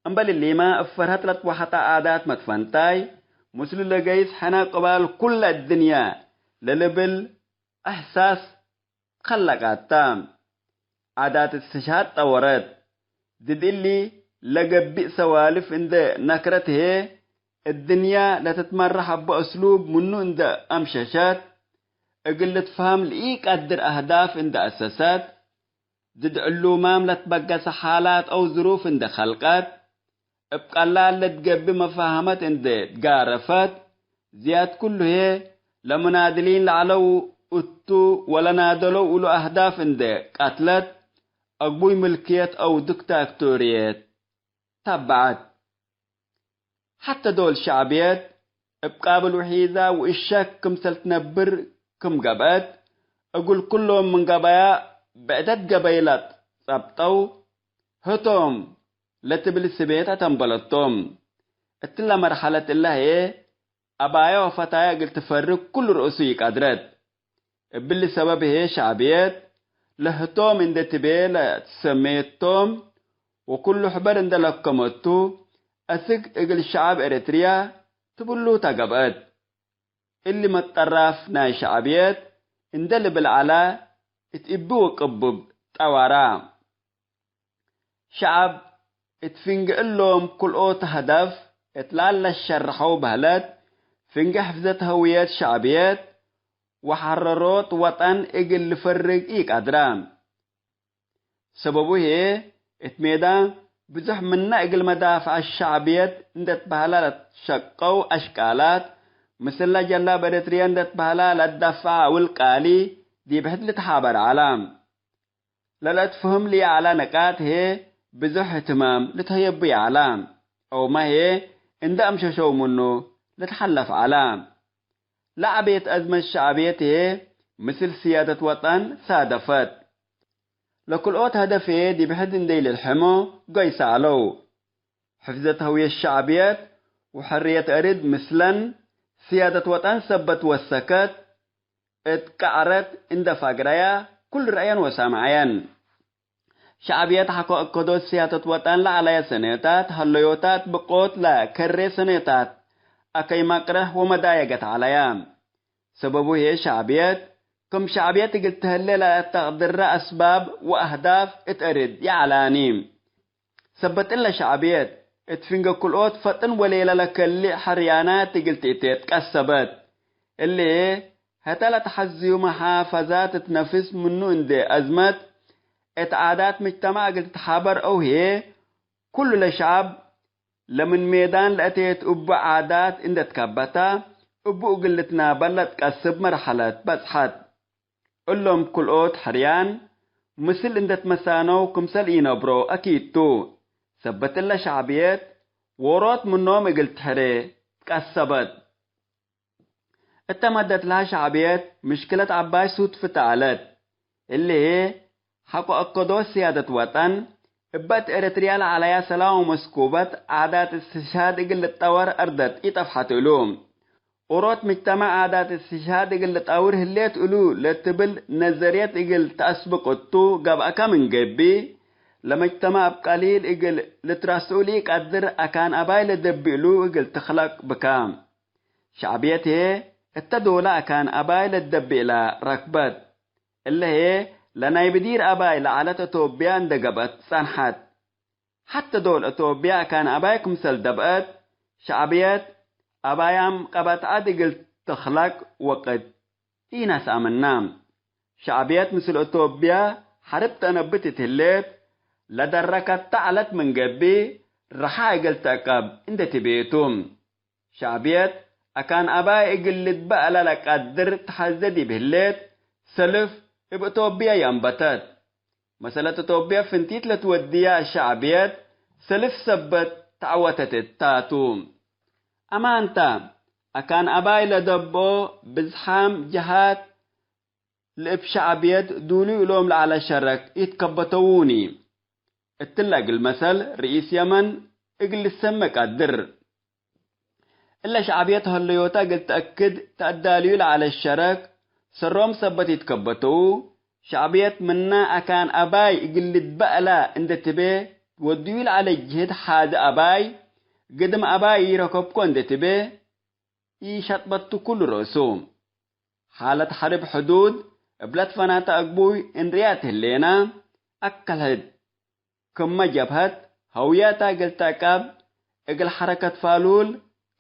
እምበል እሊመ፣ እብ ፈርሀት ለትወሐጠ ዓዳት መትፈንታይ፣ ምስሉ ለገይስ ሕነ ቅባል ኩለ እድንያ ለልብል እሕሳስ ከለቃታ። ዓዳት እስትሽሃድ ጠወረት። ድድ እሊ ለገብእ ሰዋልፍ እንዴ ነክረት ህዬ፣ እድንያ ለትትመራሕ እበ እስሉብ ምኑ እንዴ አምሸሸት፣ እግል ልትፈሀም ለኢቀድር አህዳፍ እንዴ አሰሰት፣ ድድ ዕሉማም ለትበገሰ ሓላት አው ዝሩፍ እንዴ ከልቀት፣ እብ ቀላል ለትገብእ መፋሀመት እንዴ ትጋረፈት፣ ዝያድ ኩሉ ህዬ ለሙናድሊን ለዐለው እቱ ወለናደለው እሉ አህዳፍ እንዴ ቀትለት፣ አግቡይ ምልክየት አው ዲክታቶርየት ተበዐት። ሐተ ዶል ሸዕብየት እብ ቃብል ውሒዛ ወእሸክ ክምሰል ትነብር ክም ገብአት፣ እግል ኩሎም ምን ገበያ ብዕደት ገበይላት ጸብጠው፣ ህቶም ለትብል ስቤት አተንበለቶም። እትለ መርሐለት እለ ህዬ፣ አባያ ወፈታያ እግል ትፈርግ ኩሉ ርእሱ ኢቀድረት። እብሊ ሰበብ ህዬ ሸዕብየት ለህቶም እንዴ ትቤ ለትሰሜ ቶም ወኩሉ ሕበር እንዴ ለከመቱ፣ አስክ እግል ሸዐብ ኤረትርያ ትብሉተ ገብአት። እሊ መጠራፍ ናይ ሸዕብየት እንዴ ልብል ዐለ፣ እት እቢ ወቅቡብ ጠወራ። ሸዐብ እት ፍንጌ እሎም ክልኦት ሀደፍ እት ላለ ሸርሐው በህለት፣ ፍንጌ ሕፍዘት ሀውየት ሸዕብየት ወሐረሮት ወጠን እግል ልፈርግ ኢቀድረ። ሰበቡ ህዬ፣ እት ሜዳን ብዙሕ ምነ እግል መዳፍዐት ሸዕብየት እንዴ ትበህላ ለትሸቀው አሽቃላት፣ ምስለ ጀላብ ኤረትርየ እንዴ ትበህላ ለትደፈዐ አውል ቃሊ ዲብ ሕድ ልትሓበር ዐለ። ለለአትፍህም ለይዐለ ነቃጥ ህዬ ብዙሕ እህትማም ልትሀየቡ ይዐለ። አውመ ህዬ እንዴ አምሸሸው ምኑ ልትሐለፍ ዐለ። ለዐቤት አዝመት ሸዕብየት ህዬ ምስል ስያደት ወጠን ሳደፈት። ለክልኦት ሀደፍ ህዬ ዲብ ሕድ እንዴ ኢልልሕሞ ገይሰ ዐለው። ሕፍዘት ሀውየት ሸዕብየት ወሕርየት አርድ ምስለን ስያደት ወጠን ሰበት ወሰከት እት ቀዐረት እንዴ ፋግረያ ኩሉ ረአየን ወሳምዐየን። ሸዕብየት ሐቆ አከዶት ስያደት ወጠን ለዐለየ ሰኔታት ሀለዮታት ብቆት ለከሬ ሰኔታት አከይ መቅርሕ ወመዳየገት ዐለያ። ሰበቡ ህዬ ሸዕብየት ክም ሸዕብየት እግል ተህሌ ለአተቅድረ አስባብ ወአህዳፍ እት አርድ ይዐላኒ። ሰበት እለ ሸዕብየት እት ፍንጌ ክልኦት ፈጥን ወሌለ ለከልእ ሐርያናት እግል ትእቴ ትቀሰበት። እሊ ህተ ለተሐዝዩ መሓፈዛት እት ነፍስ ምኑ እንዴ አዝመት፣ እት ዓዳት ምጅተማዕ እግል ትትሓበር አው ህዬ፣ ኩሉ ለሸዐብ ለምን ሜዳን ለአቴት እቡ ዓዳት እንዴ ትከበታ፣ እቡ እግል ልትናበል ለትቀስብ መርሐለት በጽሐት። እሎም ክልኦት ሕርያን ምስል እንዴ ትመሳነው ክምሰል ኢነብሮ አኪድ ቱ። ሰበት እለ ሸዕብየት ዎሮት ምኖም እግል ትሕሬ ትቀሰበት። እተ መደት ለሀ ሸዕብየት ምሽክለት ዐባይ ሱድፍተ ዐለት። እሊ ሐቆ አከዶት ስያደት ወጠን፣ እበ እት ኤረትርያ ለዐለያ ሰላም ወመስኩበት ዓዳት እስትሽሃድ እግል ልትጠወር አርደት ኢጠፍሐት እሉ። ዎሮት ምጅተማዕ ዓዳት እስትሽሃድ እግል ልጠውር ህሌት እሉ ለትብል ነዘርየት እግል ተአስብቅ እቱ ገብአከ ምን ገብእ፣ ለመጅተማዕ እብ ቀሊል እግል ልትረስዑ ለኢቀድር አካን አባይ ለደብእ እሉ እግል ትክለቅ ብከ። ሸዕብየት ህዬ እተ ዶለ አካን አባይ ለትደብእላ ረክበት። እለ ህዬ ለናይ ብዲር አባይ ለዐለት አቶብያ እንዴ ገብአት ጸንሐት። ሐቴ ዶል አቶብያ አካን አባይ ክምሰል ደብአት፣ ሸዕብየት አባያም ቀበትዐት እግል ትክለቅ ወቅት ኢነስአ ምና። ሸዕብየት ምስል አቶብያ ሐርብ ተአነብት እት ህሌት፣ ለደረከተ ዐለት ምን ገብእ፣ ረሓ እግል ተአቀብ እንዴ ትቤ ቱ። ሸዕብየት አካን አባይ እግል ልትበአላ ለቀድር ተሐዜ ዲብ ህሌት፣ ሰልፍ እብ አቶብያ ይአንበተት። መሰለት አቶብያ ፍንቲት ለትወድያ ሸዕብየት ሰልፍ ሰበት ተዐወተት እታ ቱ። አማንታ፣ አካን አባይ ለደብኦ ብዝሓም ጀሃት ለእብ ሸዕብየት ዱሉይ እሎም ለዐለ ሸረክ ኢትከበተዉኒ። እትለ እግል መሰል ርኢስ የመን እግል ልሰመ ቀድር። እለ ሸዕብየት ሀለዮተ እግል ተአክድ ተአዳልዩ ለዐለ ሸረክ ሰሮም ሰበት ኢትከበተዉ። ሸዕብየት ምነ አካን አባይ እግል ልትበአላ እንዴ ትቤ፣ ወድዩ ለዐለ ጅህድ ሓዚ አባይ፣ ግድም አባይ ኢረከብኮ እንዴ ትቤ፣ ኢሸጥበቱ ኩሉ ርእሱ። ሓለት ሐርብ ሕዱድ እብ ለትፈናተ አግቡይ እንርያ እት ህሌነ፣ አከልህድ ክመ ጀብሀት ሀውየተ እግል ተአቀብ፣ እግል ሐረከት ፋሉል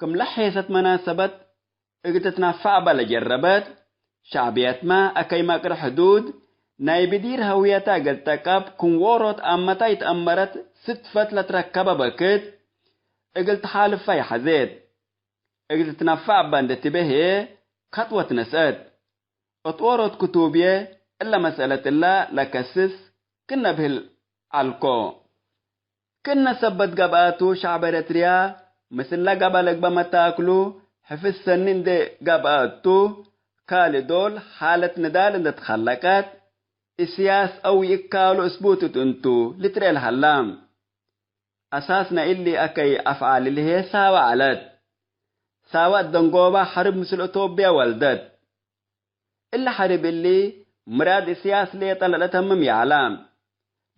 ክም ለሔሰት መናሰበት እግል ትትነፈዕ እበ ለጀረበት፣ ሸዕብየትመ አከይ መቅር ሕዱድ ናይ ብዲር ሀውየተ እግል ተአቀብ ክም ዎሮት አመተ ኢተአመረት ስድፈት ለትረከበ በክት እግል ተሓልፈ ይሐዜት። እግል ትትነፈዕ እበ እንዴ ትቤ ህዬ ከጥወት ነስአት። እት ዎሮት ክቱብዬ እለ መስአለት እለ ለከስስ ክነ ብህል ዐልኮ። ክእነ ሰበት ገብአቱ ሸዕብ ኤረትርያ ምስለ ገብአ ለግበእ መታክሉ ሕፍዝ ሰኒ እንዴ ገብአ እቱ፣ ካልእ ዶል ሓለት ንዳል እንዴ ትከለቀት፣ እስያስ አው ይእካሉ እስቡት እት እንቱ ልትርኤ ለሀላ። አሳስ ናይ እሊ አከይ አፍዓል እሊ ህዬ ሳወ ዐለት። ሳወ እት ደንጎባ ሐርብ ምስል እቶብያ ወልደት። እሊ ሐርብ እሊ ምራድ እስያስ ሌጠ ለለተምም ይዐለ።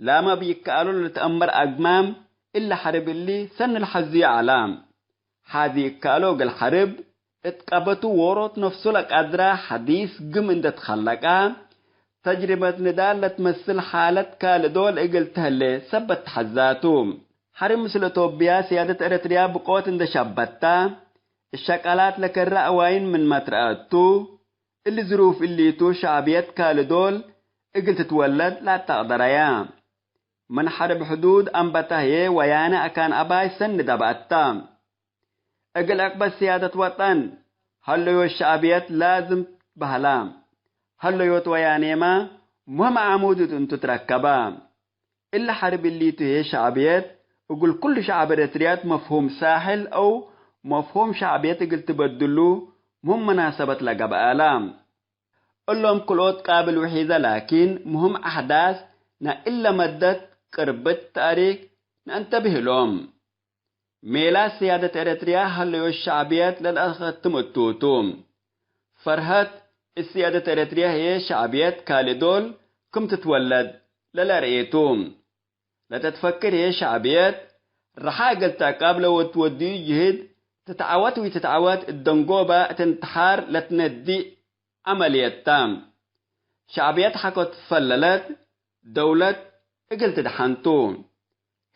ላመ እብ ይከአሎ ለልትአመር አግማም እሊ ሐርብ እሊ ሰኒ ለሐዝዩ ዐለ። ሐዚ እከአሎ እግል ሐርብ እት ቀበቱ ዎሮት ነፍሱ ለቀድራ ሐዲስ ግም እንዴ ትከለቀ፣ ተጅርበት ንዳል ለትመስል ሓለት ካልእ ዶል እግል ተህሌ ሰበት ተሐዛቱ። ሐርብ ምስል ኢትዮጵያ ስያደት ኤረትርያ ብቆት እንዴ ሸበታ፣ እሸቃላት ለከረ አዋይን ምንመ ትረአ እቱ፣ እሊ ዝሩፍ እሊቱ ሸዕብየት ካልእ ዶል እግል ትትወለድ ለአተቅደረየ። ምን ሐርብ ሕዱድ አንበተ ህዬ ወያነ አካን አባይ ሰኒ ደብአተ። እግል ዕቅበት ስያደት ወጠን፣ ሀለዮት ሸዕብየት ላዝም በህላ። ሀለዮት ወያኔመ ምህም ዓሙድ እት እንቱ ትረከበ። እሊ ሐርብ እሊቱ ህዬ ሸዕብየት እግል ኩሉ ሸዕብ ኤረትርያት መፍሁም ሳሕል አው መፍሁም ሸዕብየት እግል ትበድሉ ምህም መናሰበት ለገብአለ። እሎም ክልኦት ቃብል ውሒዘ ላኪን ምህም አሕዳስ ናይ እለ መደት ቅርብት ተእሪክ ነአንተብህ እሎም። ሜላት ስያደት ኤረትርያ ሀለዮት ሸዕብየት ለለአኸትም እቱ ቱ። ፈርሀት እት ስያደት ኤረትርያ ህዬ ሸዕብየት ካልእ ዶል ክም ትትወለድ ለለአርኤ ቱ። ለተትፈክር ህዬ ሸዕብየት ረሓ እግል ተዕቀብ ለወትወድዩ ጅህድ ትትዐወት ወኢትትዐወት እት ደንጎበ እት እንትሓር ለትነድእ ዐመልየት ተ። ሸዕብየት ሐቆ ትትፈለለት ደውለት እግል ትድሐን ቱ።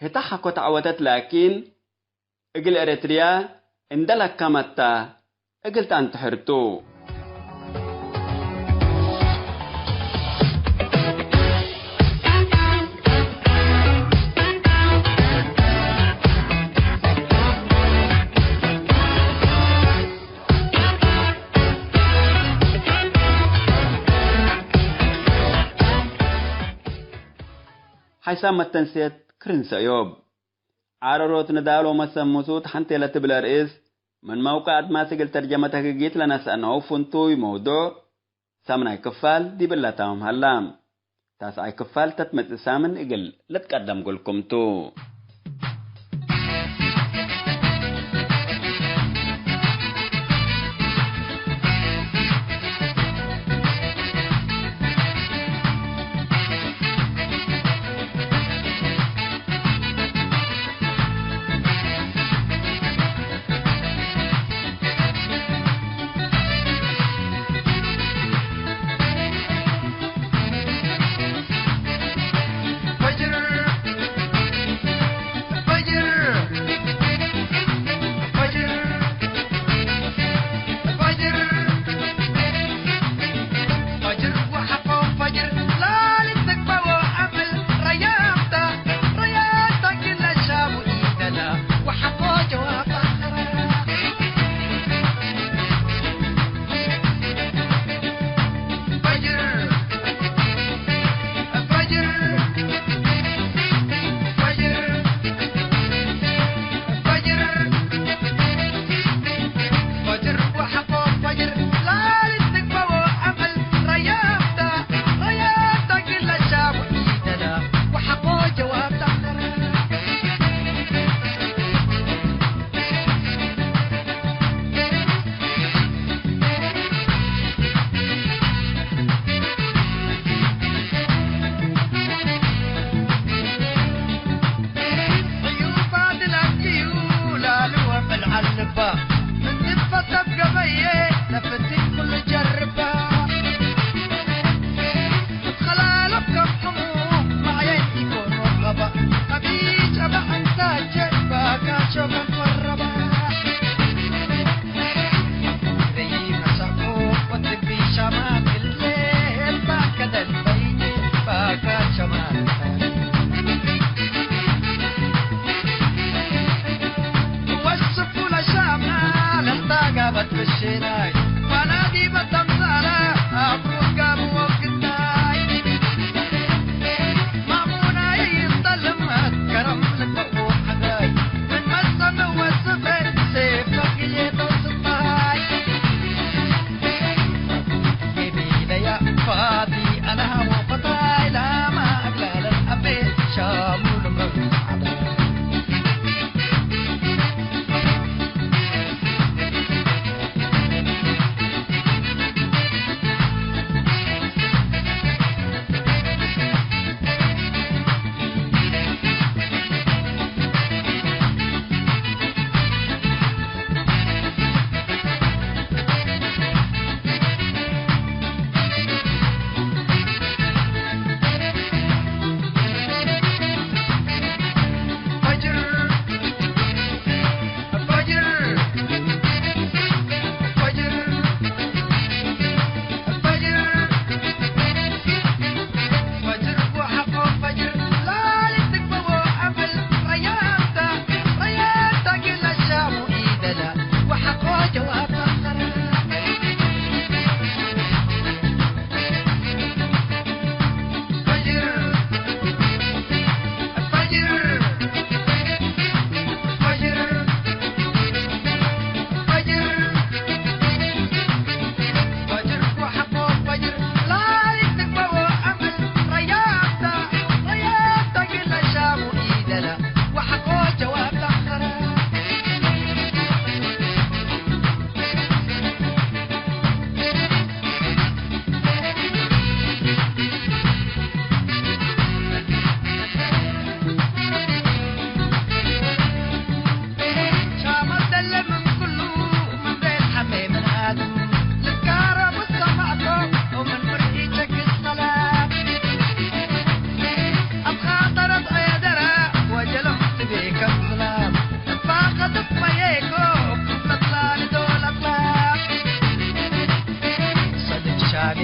ህተ ሐቆ ተዐወተት ላኪን፣ እግል ኤረትርያ እንዴ ለከመተ እግል ተአንትሕር ቱ። ሓይሳም መተንሴት ክርን ሰእዮብ። ዓረሮት ንዳል ወመሰምሱት ሐንቴ ለትብል ርእስ፣ ምን መውቀዕ አድማስ እግል ተርጀመት ህግጊት ለነስአነው ፍንቱይ መውዱዕ፣ ሳምናይ ክፋል ዲብለ ታምም ሀላ። ታስዓይ ክፋል ተትመጽእ ሳምን እግል ልትቀደም እግልኩም ቱ።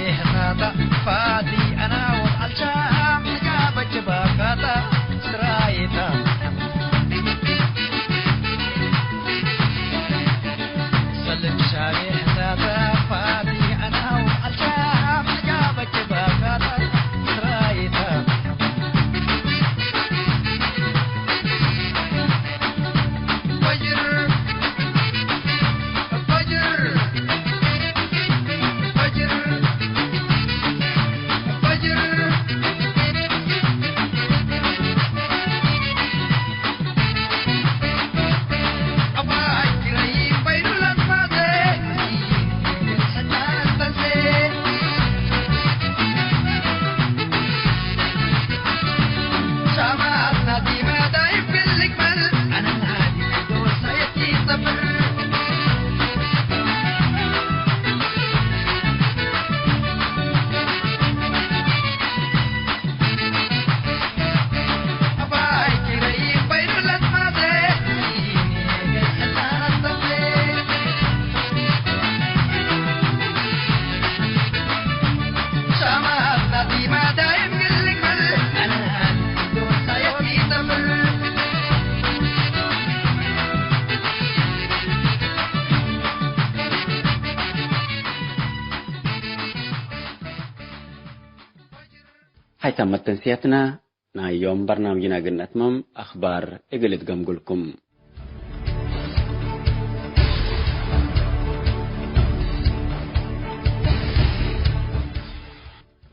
ፋቲ አና ወአልሻም ሕጃበ ጅባካታ ስራይታ ሰልም ሻቤ ሕሳታ ፋቲ አና ወአልሻም ሕጃበ ጅባካታ ስራይታ ፈጅር ፈጅር ሀይታመት ተንስያትና ናይ ዮም በርናምጅና እግል ነአትመም፣ አኽባር እግል እትገምጉልኩም።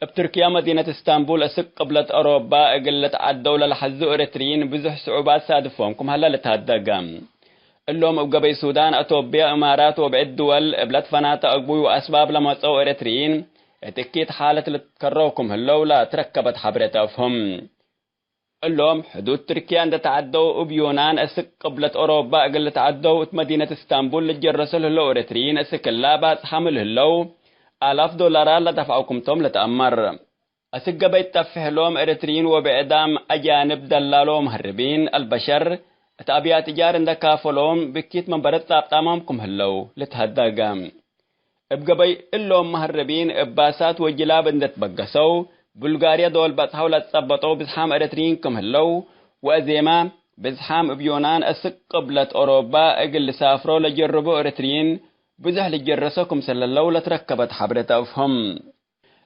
እብ ትርክያ መዲነት እስታንቡል፣ እስክ ቅብለት አውሮባ እግል ልትዐደው ለለሐዙ ኤረትርይን ብዙሕ ስዑባት ሳድፎም ክም ሀለ ልትሀደገ። እሎም እብ ገበይ ሱዳን፣ አቶብያ፣ እማራት ወብዕድ ድወል እብ ለትፈናተ አግቡይ ወአስባብ ለመጸው ኤረትርይን፣ እት እኪት ሓለት ልትከረው ክም ህለው ለትረከበት ሐብሬት አፍህም። እሎም ሕዱድ ትርክያ እንደ ተዐደው፣ እብ ዩናን እስክ ቅብለት ኦሮባ እግል ልትዐደው፣ እት መዲነት እስታንቡል ልትጀረሶ ለህለው ኤረትርይን እስክ እላ ባጽሓም ለህለው፣ አላፍ ዶላራት ለደፍዐው ክምቶም ልትአመር። አስክ ገበይ ጠፍሕ እሎም ኤረትርይን ወብዕዳም አጃንብ ደላሎ መሀርቢን አልበሸር እት አብያት እጃር እንደ ካፈሎም ብኪት መንበረት ጻብጣሞም ክም ህለው ልትሀደገ። እብ ገበይ እሎም መሀርቢን እብ ባሳት ወጅላብ እንደ ትበገሰው፣ ቡልጋርያ ዶል በጽሐው ለትጸበጠው ብዝሓም ኤረትርይን ክም ህለው፣ ወአዜማ ብዝሓም እብ ዮናን አስክ ቅብለት ኦሮባ እግል ልሳፍሮ ለጀርቦ ኤረትርይን ብዙሕ ልጀረሶ ክምሰል ህለው ለትረከበት ሐብሬት አፍህም።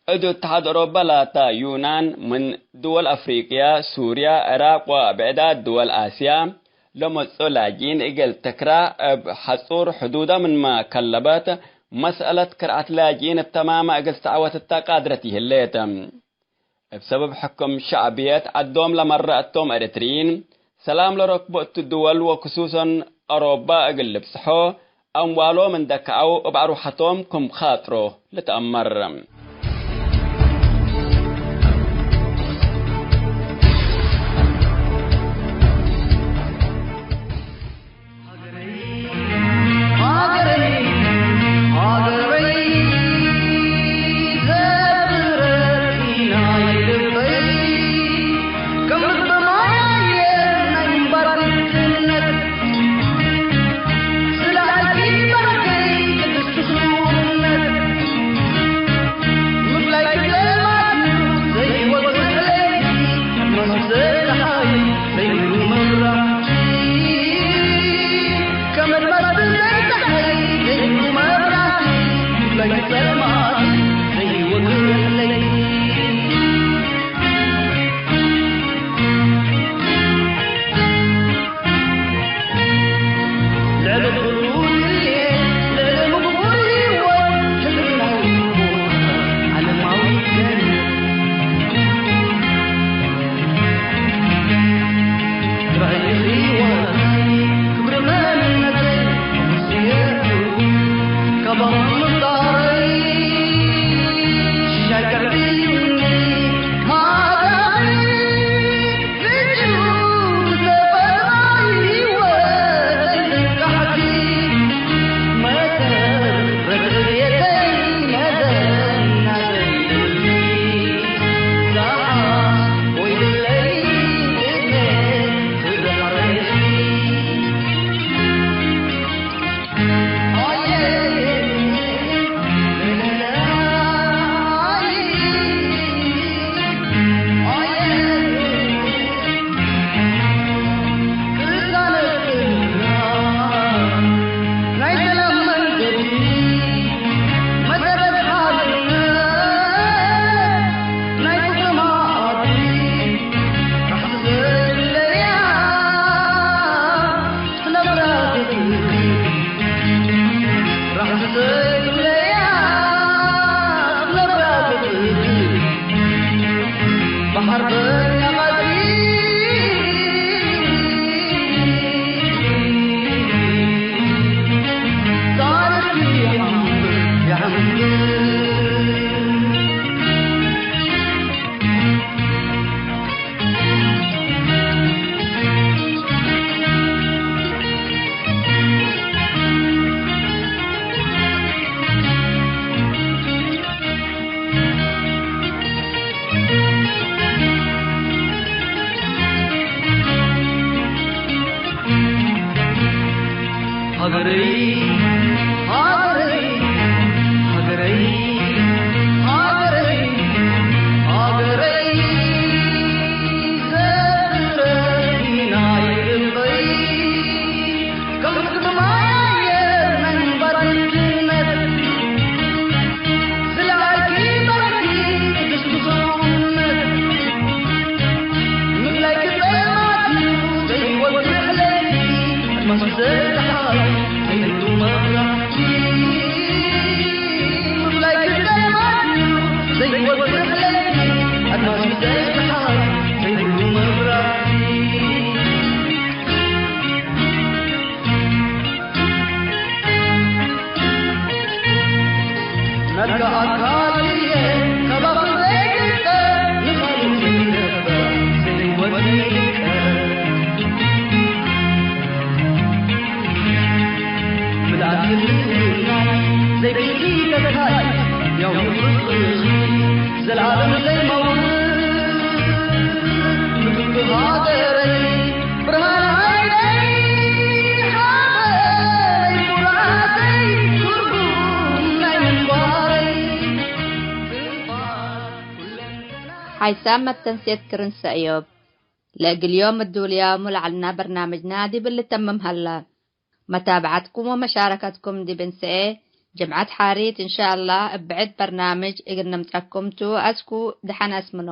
እት እትሓድ ኦሮባ ላታ ዩናን ምን ድወል አፍሪቅያ፣ ሱርያ፣ ዕራቅ ወብዕዳት ድወል አስያ ለመጽኦ ላጅኢን እግል ትክራ፣ እብ ሐጹር ሕዱዳ ምንመ ከለበት፣ መስአለት ክርዓት ላጅኢን እብ ተማመ እግል ትትዐወት እተ ቃድረት ይህሌት። እብ ሰበብ ሕክም ሸዕብየት ዐዶም ለመረ እቶም ኤረትርይን፣ ሰላም ለረክቦ እቱ ድወል ወክሱሰን አሮባ እግል ልብጽሖ፣ አምዋሎም እንደ ከዐው እብ አርወሐቶም ክም ካጥሮ ልትአመር። ዘልዓለም ዘይመውት ምግቢ ሃገረይ፣ ብርሃን ዓይነይ፣ ሓበነይ፣ ኩራተይ፣ ትርጉም ናይ ምንባረይ። ሓይሳም መተንሴት ክርን ሰእዮብ። ለእግል ዮም እዱልያሙ ለዐልና በርናምጅና ዲብ ልተምም ሀላ። መታብዐትኩም ወመሻረከትኩም ዲብ እንሰኤ ጅምዐት ሓሪት እንሻአላህ እብ ብዕድ በርናምጅ እግል ነምጸኩም ቱ። አስኩ ደሐን አስምኖ።